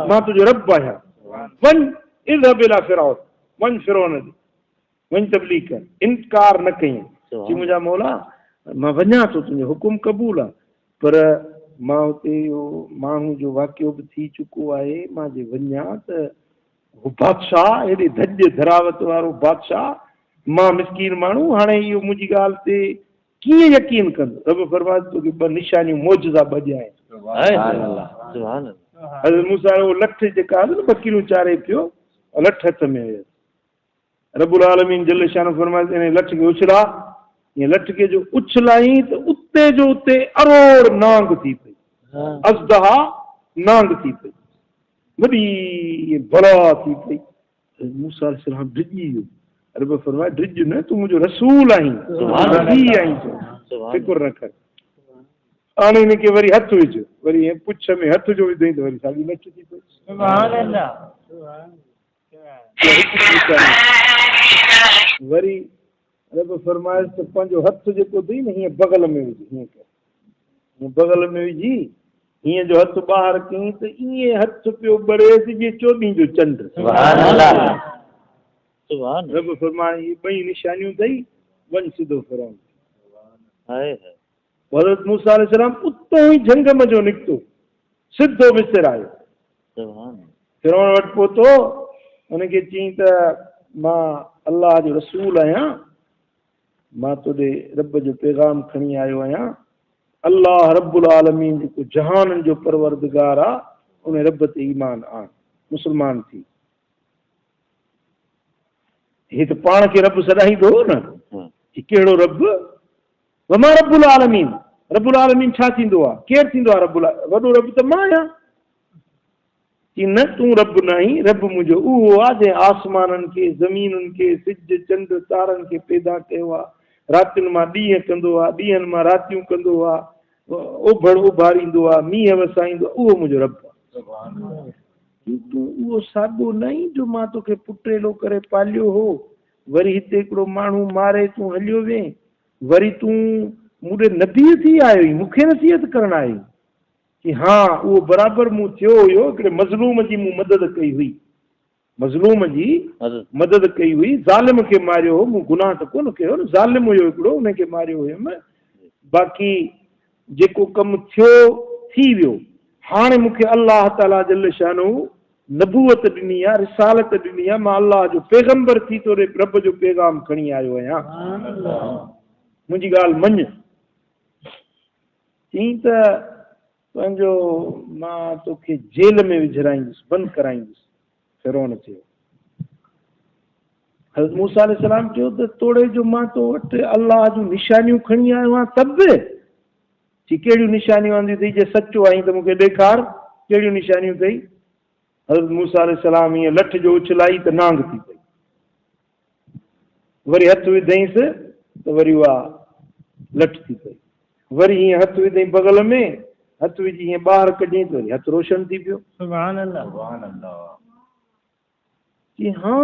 مان تنهنجو رب آهيان. وڃ، اذهب الي فرعون، وڃ فرعون ڏي. وڃ تبليغ ڪر، انڪار نه ڪيائين، چي منهنجا مولا مان وڃان ٿو تنهنجو حڪم قبول آ، پر مان اتي اهو ماڻهو جو واقعو به ٿي چڪو آهي، مان جي وڃان ته هو بادشاهه ايڏي ڌڄ ڌراوت وارو بادشاهه، مان مسڪين ماڻهو، هاڻي اهو منهنجي ڳالهه تي ڪيئن يقين ڪندو؟ رب فرمايو ته توکي ٻه نشانيون، معجزا، ٻه ڏيان ٿو. حضرت موسيٰ اهو لٺ جيڪا هئس نه ٻڪريون چاري پيو، لٺ هٿ ۾ هيس. رب العالمين جل شانه فرمايو ته انهيء لٺ کي اڇلاء، ائين لٺ کي جو اڇلائين ته اتي جو اتي اروڙ نانگ ٿي پئي، ازدها نانگ ٿي پئي، وڏي بلا ٿي پئي. حضرت موسيٰ عليه السلام ڊڄي ويو. رب فرمايو ڊڄ نه، تون منهنجو رسول آهين، نبي آهين، تون فڪر نه ڪر. هاڻي هن کي وري هٿ وجهه، وري ائين پڇ ۾ هٿ جو وڌائين ته وري ساڳي لٺ ٿي پئي. سبحان الله. وري رب فرمايس ته پنهنجو هٿ جيڪو اٿئي نه هيئن بغل ۾ وجهه، هيئن ڪر، هيئن بغل ۾ وجهي هيئن جو هٿ ٻاهر ڪيائين ته ائين هٿ پيو ٻريس جيئن چوڏهين جو چنڊ. سبحان رب فرمائي هي ٻئي نشانيون اٿئي، وڃ سڌو فرعون. هائي هائي. حضرت موسيٰ عليه السلام اتان ئي جهنگ منجهو نڪتو، سڌو مصر آيو. سبحان. فرعون وٽ پهتو، ان کي چيائين ته مان الله جو رسول آهيان، مان تو ڏي رب جو پيغام کڻي آيو آهيان، الله رب العالمين جيڪو جهانن جو پروردگار آ، ان رب تي ايمان آڻ، مسلمان ٿي. هي ته پاڻ کي رب سڏائيندو هو نه، هي ڪهڙو رب؟ وما رب العالمين، رب العالمين ڇا ٿيندو آ؟ ڪير ٿيندو آ رب العالمين؟ وڏو رب ته مان آهيان. چي نه تون رب ناهين، رب منهنجو اهو آ جنهن آسمانن کي، زمينن کي، سج، چنڊ، تارن کي پيدا ڪيو آ، راتين مان ڏينهن ڪندو آ، ڏينهن مان راتيون ڪندو آ، اوڀڙ اڀاريندو آ، مينهن وسائيندو آ، اهو منهنجو رب آ. چي تون اهو ساڳو ناهين جو مان توکي پٽيلو ڪري پاليو هو، وري هتي هڪڙو ماڻهو ماري تون هليو وئين، وري تون مون ڏي نبي ٿي آيو آهين، مون کي نصيحت ڪرڻ آيو آهين؟ چي ها، اهو برابر مون ٿيو هيو، هڪڙي مظلوم جي مون مدد ڪئي هئي، مظلوم جي مدد ڪئي هئي، ظالم کي ماريو هو، مون گناهه ته ڪونه ڪيو هو نه، ظالم هيو هڪڙو، ان کي ماريو هيم، باقي جيڪو ڪم ٿيو ٿي ويو، هاڻي مون کي الله تعاليٰ جل شانه نبوت ڏني آ، رسالت ڏني آ، مان الله جو پيغمبر ٿي تو ڏي رب جو پيغام کڻي آيو آهيان، منهنجي ڳالهه مڃ. چيائين ته پنهنجو مان توکي جيل ۾ وجهرائيندس، بند ڪرائيندس. فرعون چيو. حضرت موسيٰ عليه السلام چيو ته توڙي جو مان تو وٽ الله جون نشانيون کڻي آيو آهيان ته به؟ چي ڪهڙيون نشانيون آنديون اٿئي، جي سچو آهين ته مون کي ڏيکار، ڪهڙيون نشانيون اٿئي؟ حضرت موسيٰ عليه السلام ائين لٺ جو اڇلائي ته نانگ ٿي پئي. وري هٿ وڌائينس ته وري اها لٺ ٿي پئي. وري هيئن هٿ وڌائين بغل ۾، هٿ وجهي هيئن ٻاهر ڪڍيائين ته وري هٿ روشن ٿي پيو. سبحان الله. چي ها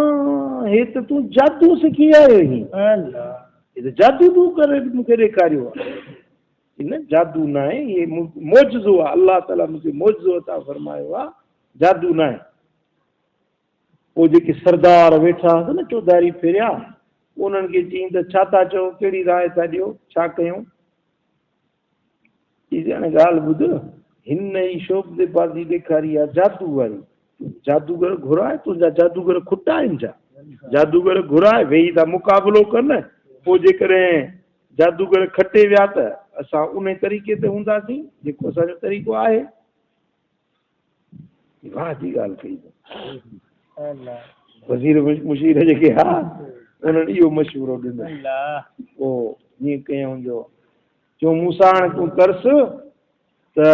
هي ته تون جادو سکي آيو آهين. الله. هي ته جادو تون ڪري مون کي ڏيکاريو آهي. چي نه جادو ناهي، هي معجزو آهي، الله تعاليٰ مون کي معجزو عطا فرمايو آهي، جادو ناهي. پوء جيڪي سردار ويٺا هئس نه چوڌاري ڦريا، انهن کي چيائين ته ڇا ٿا چئو، ڪهڙي راء ٿا ڏيو، ڇا ڪيون؟ چيس هاڻي ڳالهه ٻڌ، هن ئي شعبدي بازي ڏيکاري آ جادو واري، جادوگر گهراء، تنهنجا جادوگر کٽا آهن ڇا؟ جادوگر گهراء، ويهي ٿا مقابلو ڪن، پوء جيڪڏهن جادوگر کٽي ويا ته اسان انهي طريقي تي هونداسين، جيڪو اسان جو طريقو آهي. واهه جي ڳالهه ڪئي وزير مشير جيڪي ها انهن اهو مشورو ڏنو پوء ائين ڪيائون جو چيو موسيٰ هاڻي تون ترس ته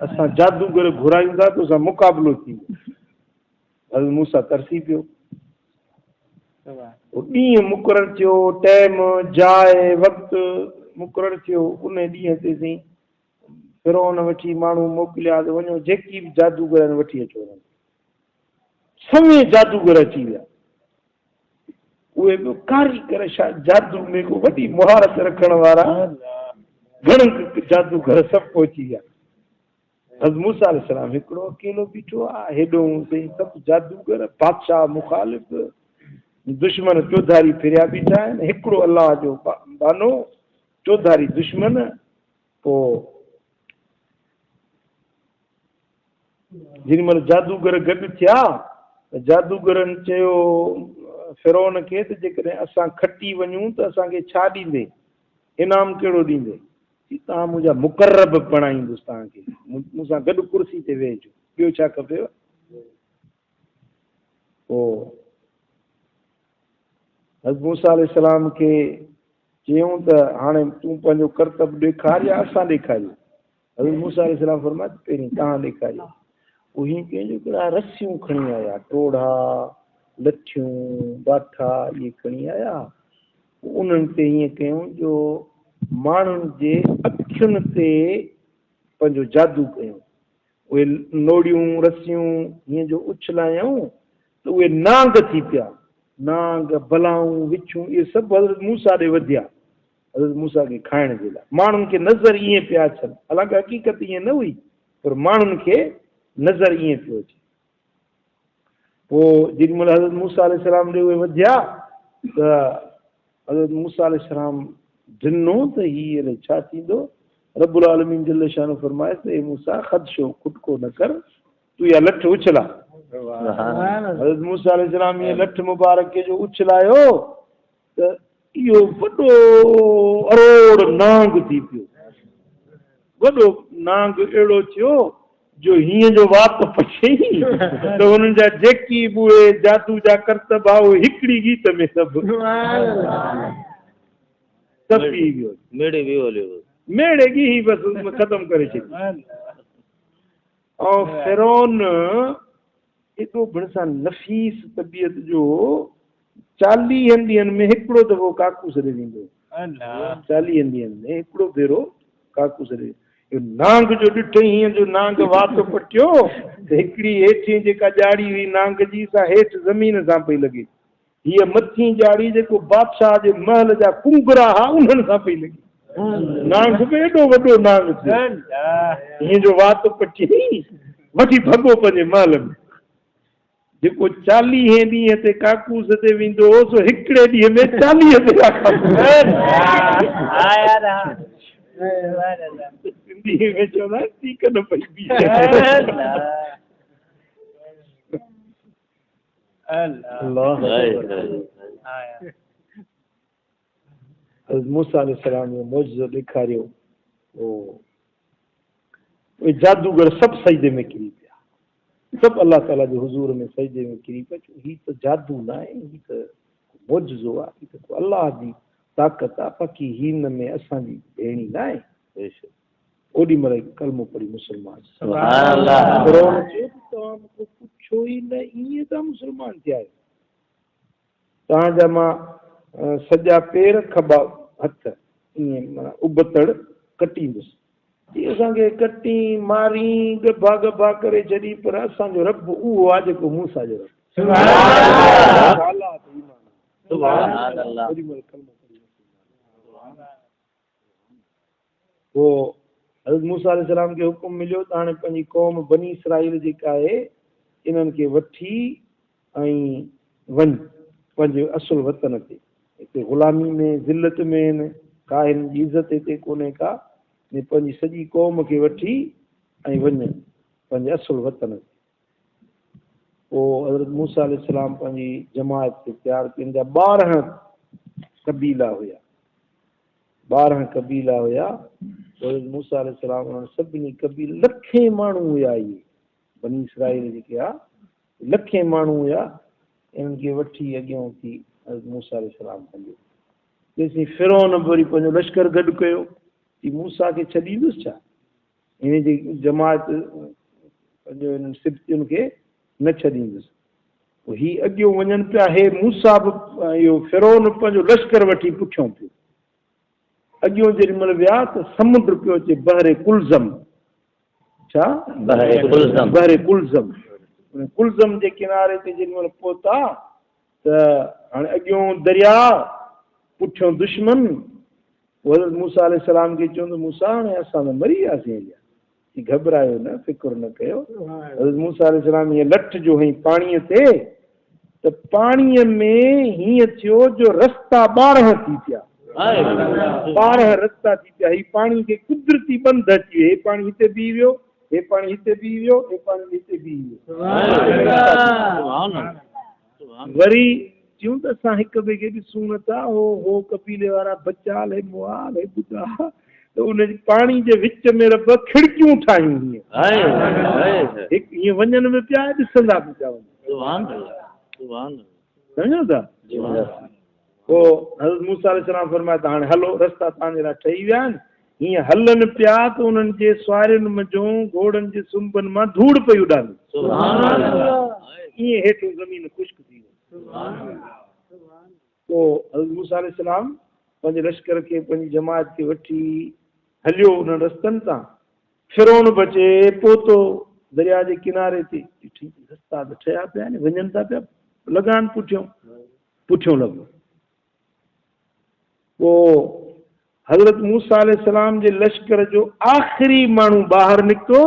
اسان جادوگر گهرايون ٿا تو سان مقابلو ٿيندو. حضرت موسيٰ ترسي پيو. ڏينهن مقرر ٿيو، ٽيم، جاء، وقت مقرر ٿيو، ان ڏينهن تي سائين فرعون وٺي ماڻهو موڪليا ته وڃو جيڪي به جادوگر آهن وٺي اچو انهن کي. سوين جادوگر اچي ويا. اهي به ڪاريگر جادو ۾ ڪو وڏي مهارت رکڻ وارا گهڻن جادوگر سڀ پهچي ويا. حضرت موسيٰ عليه السلام هڪڙو اڪيلو بيٺو آ، هيڏو سائين سڀ جادوگر، بادشاهه مخالف، دشمن چوڌاري ڦريا بيٺا آهن، هڪڙو الله جو ٻانهو، چوڌاري دشمن، پوء جيڏي مهل جادوگر گڏ ٿيا ته جادوگرن چيو فرعون کي ته جيڪڏهن اسان کٽي وڃون ته اسان کي ڇا ڏيندين؟ انعام ڪهڙو ڏيندين؟ چي توهان منهنجا مقرب بڻائيندس توهان کي، مون سان گڏ ڪرسي تي ويهجو، ٻيو ڇا کپيو؟ پوء حضرت موسيٰ عليه السلام کي چيائون ته هاڻي تون پنهنجو ڪرتب ڏيکار يا اسان ڏيکاريون؟ حضرت موسيٰ عليه السلام فرمايو ته پهرين توهان ڏيکاريو. پوء هيئن ڪيائين جو هڪڙا رسيون کڻي آيا، ٽوڙها، لٺيون، باٺا اهي کڻي آيا. پوء انهن تي هيئن ڪيائون جو ماڻهن جي اکين تي پنهنجو جادو ڪيائون. اهي نوڙيون، رسيون هيئن جو اڇلايائون ته اهي نانگ ٿي پيا. نانگ، بلائون، وڇون اهي سڀ حضرت موسيٰ ڏي وڌيا. حضرت موسيٰ کي کائڻ جي لاء. ماڻهن کي نظر ائين پيا اچن. حالانڪه حقيقت ائين نه هئي، پر ماڻهن کي نظر ائين پيو اچي. पोइ जेॾी महिल हज़रत मूसा अलैहिस्सलाम ॾे उहे वधिया त हज़रत मूसा अलैहिस्सलाम ॾिनो त हीअ अलाए छा थींदो। रबुल आलमीन जल शान फरमाए त ए मूसा, ख़दशो खुटको न कर, तूं इहा लठ उछला। हज़रत मूसा अलैहिस्सलाम ईअं लठ मुबारक खे जो उछलायो त इहो वॾो अरोड़ नांग थी पियो। वॾो नांग अहिड़ो थियो जो हीअं जो वात पछई त हुननि जा जेकी बि उहे जादू जा करतब आहे उहे हिकिड़ी गीत में सभु सभु पी वियो। मेड़े वियो हलियो, मेड़े ॻिही बसि ख़तमु करे छॾी। ऐं फिरौन एॾो भरिसां नफ़ीस तबियत जो 40 ॾींहनि में हिकिड़ो दफ़ो काकूस ॾे वेंदो, 40 ॾींहनि में हिकिड़ो भेरो काकूस ॾे। नांग जो ॾिठई हीअं जो नांग वात पटियो त हिकिड़ी हेठी जेका ॼाड़ी हुई नांग जी सा हेठि ज़मीन सां पई लॻे, हीअ मथी ॼाड़ी जेको बादशाह जे महल जा कुंगरा हुआ उन्हनि सां पई लॻे। नांग बि एॾो वॾो नांग थियो, हीअं जो वात पटी वठी भॻो पंहिंजे महल में। जेको 40 ॾींहं ते काकूस ते वेंदो हो सो हिकिड़े ॾींहं में 40 भेरा काकूस। सिंधी में चवंदा आहिनि टीक न पई बीहे। हज़रत मूसा अलैहिस्सलाम जो मौजिज़ो ॾेखारियो, उहे जादूगर सभु सजदे में किरी पिया, सभु अलाह ताला जे हुज़ूर में सजदे में किरी पिया। हीअ त जादू न आहे, हीअ त मौजिज़ो आहे, हीअ त अलाह जी ताक़त आहे, बाक़ी हिन में असांजी भेणी न आहे। ओॾी महिल कलमो पढ़ी मुसलमान। फिरौन चयो त तव्हां मूंखां पुछो ई न, ईअं तव्हां मुसलमान थिया आहियो। तव्हांजा मां सॼा पेर खॿा हथ ईअं माना उबतड़ कटींदुसि। चई असांखे कटी मारी ॻभा ॻभा करे छॾी, पर असांजो रब उहो आहे जेको मूसा जो रब। ओॾी महिल कलमो पढ़ी मुसलमान। पोइ हज़रत मूसा अलैहिस्सलाम खे हुकुम मिलियो त हाणे पंहिंजी क़ौम बनी इसराईल जेका आहे इन्हनि खे वठी ऐं वञ पंहिंजे असुल वतन ते। हिते ग़ुलामी में ज़िलत में आहिनि, का हिननि जी इज़त हिते कोन्हे का, ऐं पंहिंजी सॼी क़ौम खे वठी ऐं वञ पंहिंजे असुल वतन ते। पोइ हज़रत मूसा अलैहिस्सलाम पंहिंजी जमात खे तयारु कई। जा 12 कबीला हुया, 12 कबीला हुया। हज़रत मूसा अलैहिस्सलाम उन्हनि सभिनी कबील लखे माण्हू हुया, इहे बनी इसराईल जेके आहे लखे माण्हू हुया, इन्हनि खे वठी अॻियां थी हज़रत मूसा अलैहिस्सलाम हलियो। जेसीं फिरौन बि वरी पंहिंजो लश्कर गॾु कयो, की मूसा खे छॾींदुसि छा? हिन जी जमात पंहिंजो हिननि सिबतियुनि खे न छॾींदुसि। पोइ हीअ अॻियों वञनि पिया, हे मूसा बि इहो फिरौन पंहिंजो लश्कर वठी पुठियों पियो। अॻियों जेॾी महिल विया त समुंड पियो अचे, बहरे कुलज़म। छा? बहरे कुलज़म। बहरे कुलज़म। कुलज़म जे किनारे ते जेॾी महिल पहुता त हाणे अॻियों दरिया, पुठियों दुश्मन। हज़रत मूसा अलैहिस्सलाम खे चयो त मूसा हाणे असां त मरी वियासीं अॼु, घबरायो न, फ़िक्र न कयो। हज़रत मूसा अलैहिस्सलाम हीअं लठ जो हई पाणीअ ते, त पाणीअ में हीअं थियो जो रस्ता 12 थी पिया, 12 रस्ता थी पिया। हीअ पाणी खे कुदरती बंध अची वियो, हे पाणी हिते बीह वियो, हे पाणी हिते बीह वियो, हे पाणी हिते बीह वियो। वरी चयूं त असां हिक ॿिए खे ॾिसूं नथा, हो कबीले वारा बचाल, हे मुआल, हे ॿुधा, त उन पाणी जे विच में रब खिड़कियूं ठाहियूं हीअं, हिकु ईअं वञनि बि पिया, ॾिसंदा बि पिया वञनि। सम्झो था? पोइ हज़रत मूसा अलैहिस्सलाम फरमायो त हाणे हलो, रस्ता तव्हांजे लाइ ठही विया आहिनि। हीअं हलनि पिया त उन्हनि जे सुवारियुनि मंझो घोड़नि जे सुंबनि मां धूड़ पई उॾामे, ईअं हेठि ज़मीन ख़ुश्क थी वई। पोइ हज़रत मूसा अलैहिस्सलाम पंहिंजे लश्कर खे, पंहिंजी जमात खे वठी हलियो उन्हनि रस्तनि तां। फिरौन बि अचे पहुतो दरिया जे किनारे ते, ॾिठी रस्ता त ठहिया पिया आहिनि, वञनि था पिया, लॻान पुठियों पुठियों लॻो। पोइ हज़रत मूसा अलैहिस्सलाम जे लश्कर जो आख़िरी माण्हू ॿाहिरि निकितो,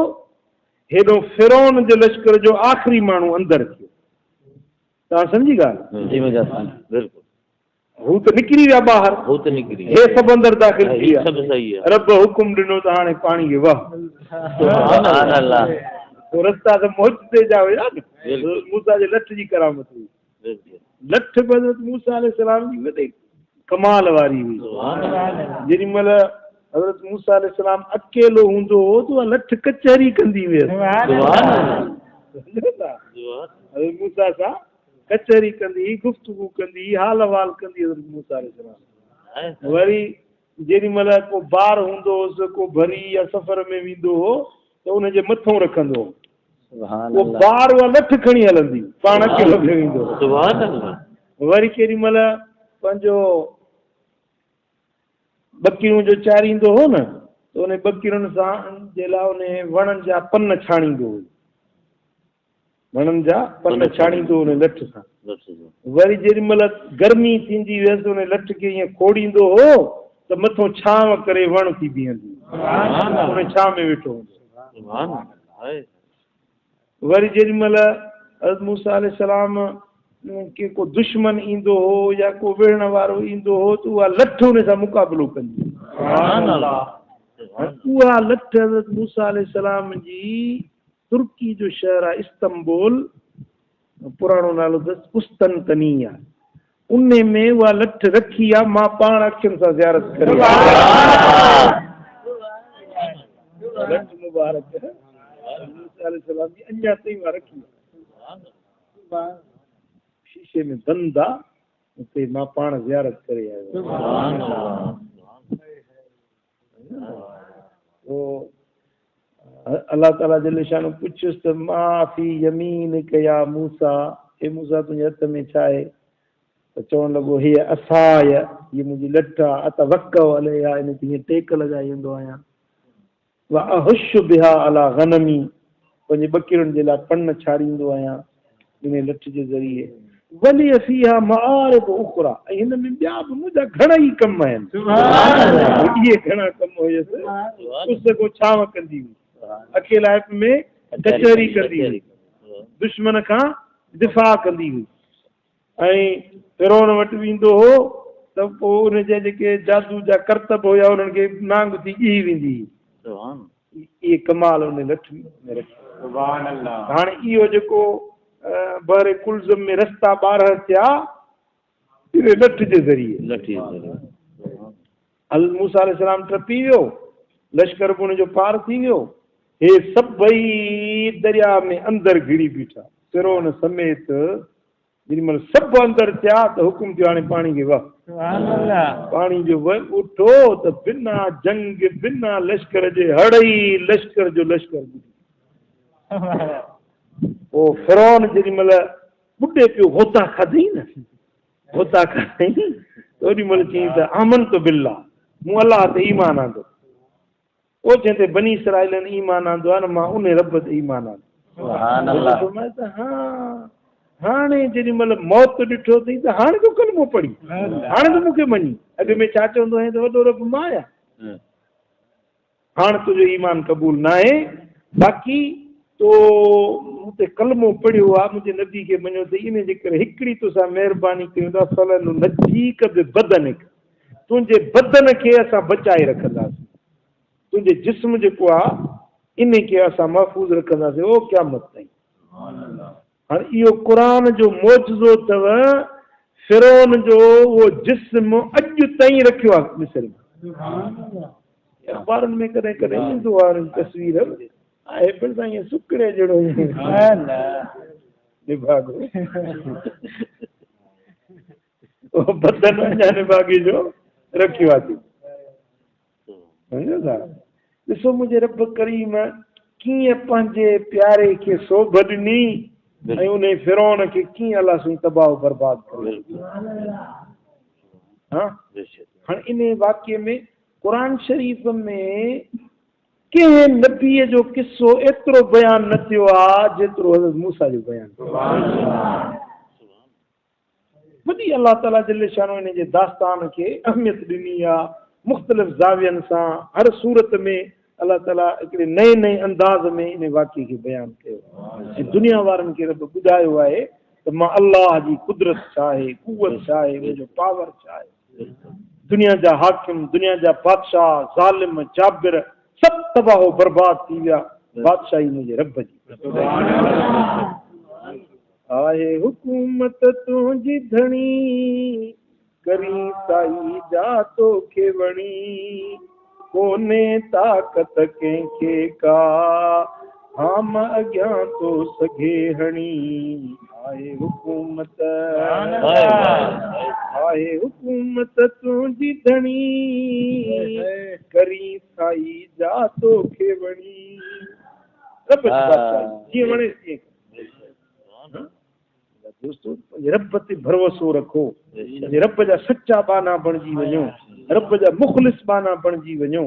हेॾो फिरौन जे लश्कर जो आख़िरी माण्हू अंदरि थियो। توهان سمجهي ڳالهه؟ جي منهنجا سائين بلڪل. هو ته نڪري ويا ٻاهر. هو ته نڪري ويا. هي سڀ اندر داخل ٿي ويا. هي سڀ صحيح آهي. رب حڪم ڏنو ته هاڻي پاڻي کي وهه. سبحان الله. پوء رستا ته معجزي جا هيا نه. موسيٰ جي لٺ جي ڪرامت هئي. لٺ به حضرت موسيٰ عليه السلام جي وڏي ڪمال واري هئي. جيڏي مهل حضرت موسيٰ عليه السلام اڪيلو هوندو هو ته اها لٺ ڪچهري ڪندي هيس. حضرت موسيٰ سان ڪچهري ڪندي هئي، گفتگو ڪندي هئي، حال احوال ڪندي هئي حضرت موسيٰ عليه السلام. وري جيڏي مهل ڪو بار هوندو هوس، ڪو ڀري يا سفر ۾ ويندو هو ته ان جي مٿئون رکندو هو. اهو بار اها لٺ کڻي هلندي، پاڻ اڪيلو پيو ويندو هو. وري ڪيڏي مهل پنهنجو ٻڪريون جو چاريندو هو نه ته ان ٻڪرين سان جي لاء ان وڻن جا پن ڇاڻيندو هو. وڻن جا پن ڇاڻيندو هو ان لٺ سان. وري جيڏي مهل گرمي ٿيندي هيس ان لٺ کي ائين کوڙيندو هو ته مٿون ڇانو ڪري وڻ ٿي بيهندي هئي. ان ڇانو ۾ ويٺو هوندو هو. وري جيڏي مهل حضرت موسيٰ عليه السلام کي ڪو دشمن ايندو هو يا ڪو وڙهڻ وارو ايندو هو ته اها لٺ ان سان مقابلو ڪندي هئي. اها لٺ حضرت موسيٰ عليه السلام جي ترڪي جو شهر آهي استنبول، پراڻو نالو اٿس قسطنطنيه، انهي ۾ اها لٺ رکي آ، مان پاڻ اکين سان زيارت ڪري آيو. لٺ مبارڪ موسيٰ عليه السلام جي اڃا تائين اها رکي آ، شيشي ۾ بند آ، اتي مان پاڻ زيارت ڪري آيو آهيان. پوء الله تعاليٰ جل شانه پڇيس ته ما في يمينک يا موسيٰ، اي موسيٰ تنهنجي هٿ ۾ ڇا آهي؟ ته چوڻ لڳو هي عصاي، هيء منهنجي لٺ آهي، اتوڪأ عليها، ان تي هيئن ٽيڪ لڳائي ويندو آهيان، واهش بها علي غنمي، پنهنجي ٻڪرين جي لاء پن ڇاڙيندو آهيان انهيء لٺ جي ذريعي. ولي فيها معارب اخريٰ، ۽ هن ۾ ٻيا به منهنجا گهڻا ئي ڪم آهن. اهي گهڻا ڪم هيس، اس ڪو ڇانو ڪندي هئي، اڪيلائپ ۾ ڪچهري ڪندي هئي، دشمن کان دفاع ڪندي هئي ۽ فرعون وٽ ويندو هو ته پوء ان جا جيڪي جادو جا ڪرتب هيا انهن کي نانگ ٿي ڳهي ويندي هئي. اهي ڪمال ان لٺ ۾ رکيا. هاڻي اهو جيڪو بحر قلزم ۾ رستا 12 ٿيا اهي لٺ جي ذريعي. حضرت موسيٰ عليه السلام ٽپي ويو، لشڪر به ان جو پار ٿي ويو. هي سڀئي درياء ۾ اندر گهڙي بيٺا، فرعون سميت. جيڏي مهل سڀ اندر ٿيا ته حڪم ٿيو هاڻي پاڻي کي وهه. پاڻي جو وهه اٺو ته بنا جنگ بنا لشڪر جي هڙئي لشڪر جو لشڪر ٻڏي ويو. پوء فرعون جيڏي مهل ٻڏي پيو غوطا کاڌئين نه، غوطا کاڌئين ته اوڏي مهل چيائين ته آمنت بالله، مون الله تي ايمان آندو. او جنهن تي بني اسرائيلن ايمان آندو آهي نه مان انهي رب تي ايمان آندو. سبحان الله. فرمايو ته ها هاڻي جيڏي مهل موت ڏٺو اٿئي ته هاڻي ٿو ڪلمو پڙهين، هاڻي ٿو مون کي مڃين، اڳ ۾ ڇا چوندو هئين ته وڏو رب مان آهيان، هاڻ تنهنجو ايمان قبول ناهي، باقي تو مون تي ڪلمو پڙهيو آهي، منهنجي نبي کي مڃيو اٿئي، انهي جي ڪري هڪڙي توسان مهرباني ڪيون ٿا، فلننجيڪ ببدنڪ، تنهنجي بدن کي اسان بچائي رکنداسين، تنهنجي جسم جيڪو آ انهي کي اسان محفوظ رکنداسين او قيامت تائين. هاڻي اهو قرآن جو معجزو اٿو، فرعون جو اهو جسم اڄ تائين رکيو آ مصر ۾. اخبارن ۾ ڪڏهن ڪڏهن ايندو آ ان جي تصوير آهي پڻ سائين ائين سڪڙي جهڙو نڀاڳو. اهو بدن اڃا نڀاڳي جو رکيو آ ٿي. سمجهو ٿا؟ ڏسو منهنجي رب ڪريم ڪيئن پنهنجي پياري کي سوڀ ڏني ۽ انهي فرعون کي ڪيئن الله سائين تباهه و برباد ڪري ڇڏيو. ها هاڻي انهي واقعي ۾ قرآن شريف ۾ ڪنهن نبي جو قصو ايترو بيان نه ٿيو آ جيترو حضرت موسيٰ جو بيان ٿيو آ. وڏي الله تعاليٰ جل شانه ان جي داستان کي اهميت ڏني آ مختلف زاوين سان هر صورت ۾ الله تعاليٰ هڪڙي نئين نئين انداز ۾ ان واقعي کي بيان ڪيو آ ۽ دنيا وارن کي رب ٻڌايو آهي ته त मां अल्लाह जी कुदरत छा आहे, कुवत छा आहे, मुंहिंजो पावर छा आहे। दुनिया जा हाकिम, दुनिया जा बादशाह, ज़ालिम, जाबिर सभु तबाह बर्बाद थी विया, बादशाही मुंहिंजे रब जी। आहे हुकूमत तुंहिंजी धणी, करी साई जा तोखे वणी, कोन्हे ताक़त कंहिंखे का, हाम अॻियां तो सघे हणी। आहे हुकूमत, आहे हुकूमत तुंहिंजी धणी, करी साई जा तोखे वणी। रब जी बादशाही जीअं वणे तीअं। दोस्तो, रब ते भरोसो रखो, रब जा सच्चा बाना बणजी वञो, रब जा मुख़लिस बाना बणजी वञो,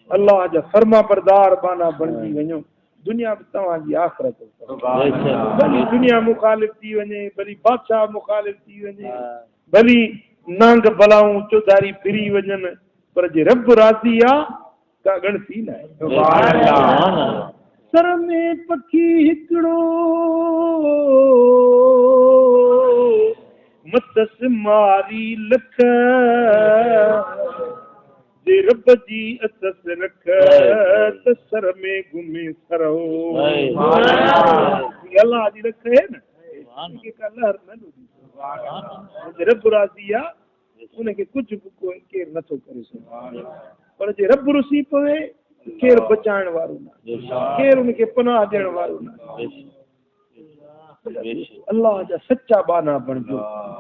अल्लाह जा फर्मा बरदार बाना बणजी वञो। दुनिया बि तव्हांजी आख़िरत, भली दुनिया मुखालिफ़ थी वञे, भली बादशाह मुखालिफ़ थी वञे, भली नांग बलाऊं चौधारी फिरी वञनि, पर जे रब राज़ी आहे का ॻणती न आहे। सर में पखी हिकिड़ो, मतस मारी लख, जे रब जी अथस रख, त सर में घुमे सरो। अल्लाह जी रख आहे न, का लहर न ॾिंदी। रब राज़ी आहे, उनखे कुझु बि केरु नथो करे सघे, पर जे रब रुसी पवे, केरु बचाइण वारो न, केरु उनखे पनाह ॾियण वारो न। अल्लाह जा सच्चा बाना बणिजो,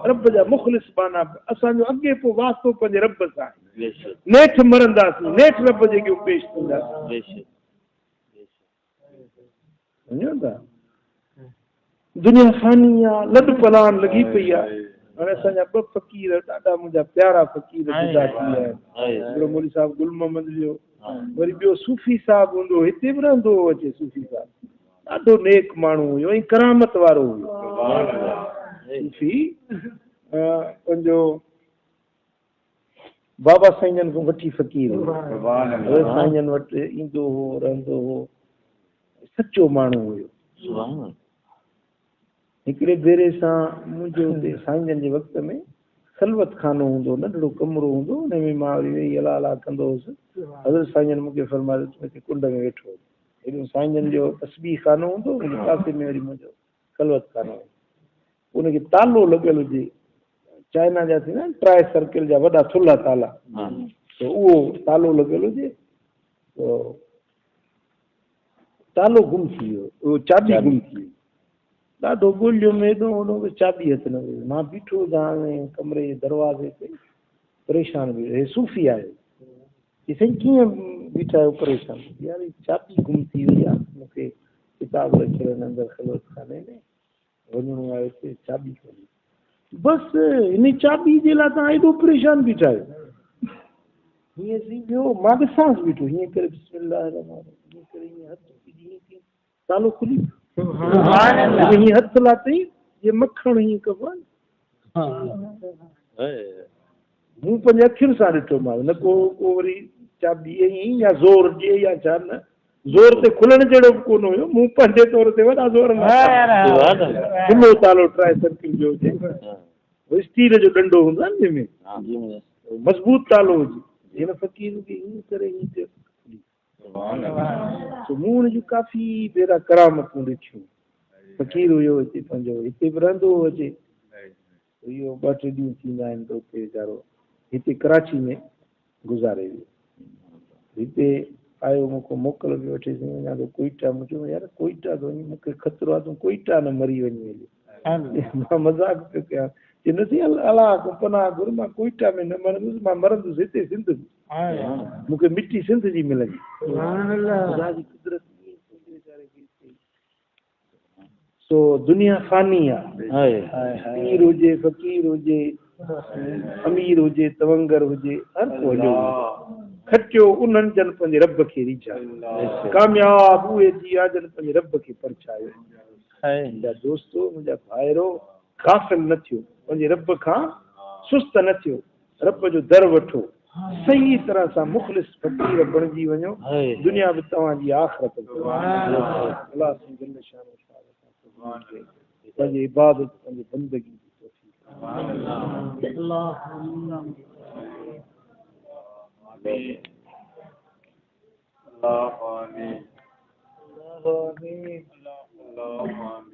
रब जा मुख़लिस बाना। असांजो अॻे पोइ वास्तो पंहिंजे रब सां आहे, नेठि मरंदासीं, नेठि रब जे अॻियां पेश थींदासीं। सम्झो था, दुनिया फ़ानी आहे, लॾ पलान लॻी पई आहे। हाणे असांजा ॿ फ़क़ीर ॾाढा मुंहिंजा प्यारा फ़क़ीर जुदा थी विया आहिनि। हिकिड़ो मौलवी साहिबु गुल मोहम्मद जो, वरी ॿियो सूफ़ी साहिबु हूंदो, हिते बि रहंदो हो अचे। सूफ़ी साहिबु ॾाढो नेक माण्हू हुयो ऐं करामत वारो हुयो। सूफ़ी पंहिंजो बाबा साईं जन खां वठी फ़क़ीर हुयो, साईं जन वटि ईंदो हो, रहंदो हो, सचो माण्हू हुयो। हिकिड़े भेरे सां मुंहिंजो हुते साईं जन जे वक़्त में खलवत खानो हूंदो, नंढड़ो कमिरो हूंदो, हुन में मां वरी वेही अलाह अलाह कंदो हुउसि। हज़रत साईं जन मूंखे फ़रमायो, तूं हिते कुंड में वेठो। हेॾो साईं जन जो तस्बीह खानो हूंदो, हुन पासे में वरी मुंहिंजो खलवत खानो हुयो। उनखे तालो लॻियल हुजे, चाइना जा थींदा आहिनि ट्राई सर्किल जा वॾा थुल्हा ताला, त उहो तालो लॻियल हुजे, त तालो गुम थी वियो, उहो चाबी गुम थी वई। ॾाढो ॻोल्हियुमि, हेॾो होॾो, चाबी हथु न वई। मां बीठो हुजां कमरे जे दरवाज़े ते, परेशान बि। हे सूफ़ी आयो, चई साईं कीअं बीठा आहियो परेशान? यार चाबी गुम थी वई आहे, मूंखे किताब रखियल आहिनि अंदरि खलवत खाने में, वञिणो आहे हुते, चाबी कोन्हे। बसि हिन चाबी जे लाइ तव्हां एॾो परेशान बीठा आहियो? हीअं सी ॿियो मां ॾिसांसि बीठो, हीअं करे बिस्मिल्लाह हीअं करे हीअं हथु हीअं तालो खुली वियो। हीअं हथु लातई, जीअं मखणु हीअं कबो आहे। मूं पंहिंजे अखियुनि सां ॾिठो मां, न को को वरी चाबी ईअं या ज़ोर ॾिए या छा, न ज़ोर ते खुलण जहिड़ो बि कोन हुयो। मूं पंहिंजे तौर ते वॾा ज़ोर खुलो तालो ट्राई सर्किल जो हुजे, स्टील जो ॾंडो हूंदो आहे न जंहिंमें मज़बूत तालो हुजे, हिन फ़क़ीर खे ईअं करे ईअं थियो। मूं हुनजूं काफ़ी भेरा करामतूं ॾिठियूं। फ़क़ीर हुयो हिते पंहिंजो, हिते बि रहंदो हो अचे, इहो ॿ टे ॾींहं थींदा आहिनि त उते वीचारो हिते कराची में गुज़ारे वियो। हिते आयो, मूंखां मोकल बि वठी, वञा थो कोइटा। मूं चयो यार कोइटा थो वञी, मूंखे ख़तरो आहे तूं कोइटा न मरी वञी। मां मज़ाक पियो कयां, चई न साईं अलाह खां पनाह घुर, मां कोइटा में न मरंदुसि, मां मरंदुसि हिते सिंध में, मूंखे मिटी सिंध जी मिलंदी। ख़ुदा जी कुदरत। सो दुनिया फ़ानी आहे, पीर हुजे, फ़क़ीर हुजे, अमीर हुजे, तवंगर हुजे, हर को हलियो खटियो उन्हनि जन पंहिंजे रब खे रिझायो, कामयाब उहे थी विया जन पंहिंजे रब खे परचायो। मुंहिंजा दोस्तो, मुंहिंजा भाइरो, गाफ़िल न थियो, पंहिंजे रब खां सुस्त न थियो, रब जो दर वठो, सही तरह सां मुख़लिस फ़क़ीर बणिजी वञो, दुनिया बि तव्हांजी आख़िरत। अल्लाह। पंहिंजी इबादत, पंहिंजी बंदगी जी तौफ़ीक़। अल्लाह। आमीन। अल्लाह आमीन। अल्लाह आमीन। अल्लाह आमीन।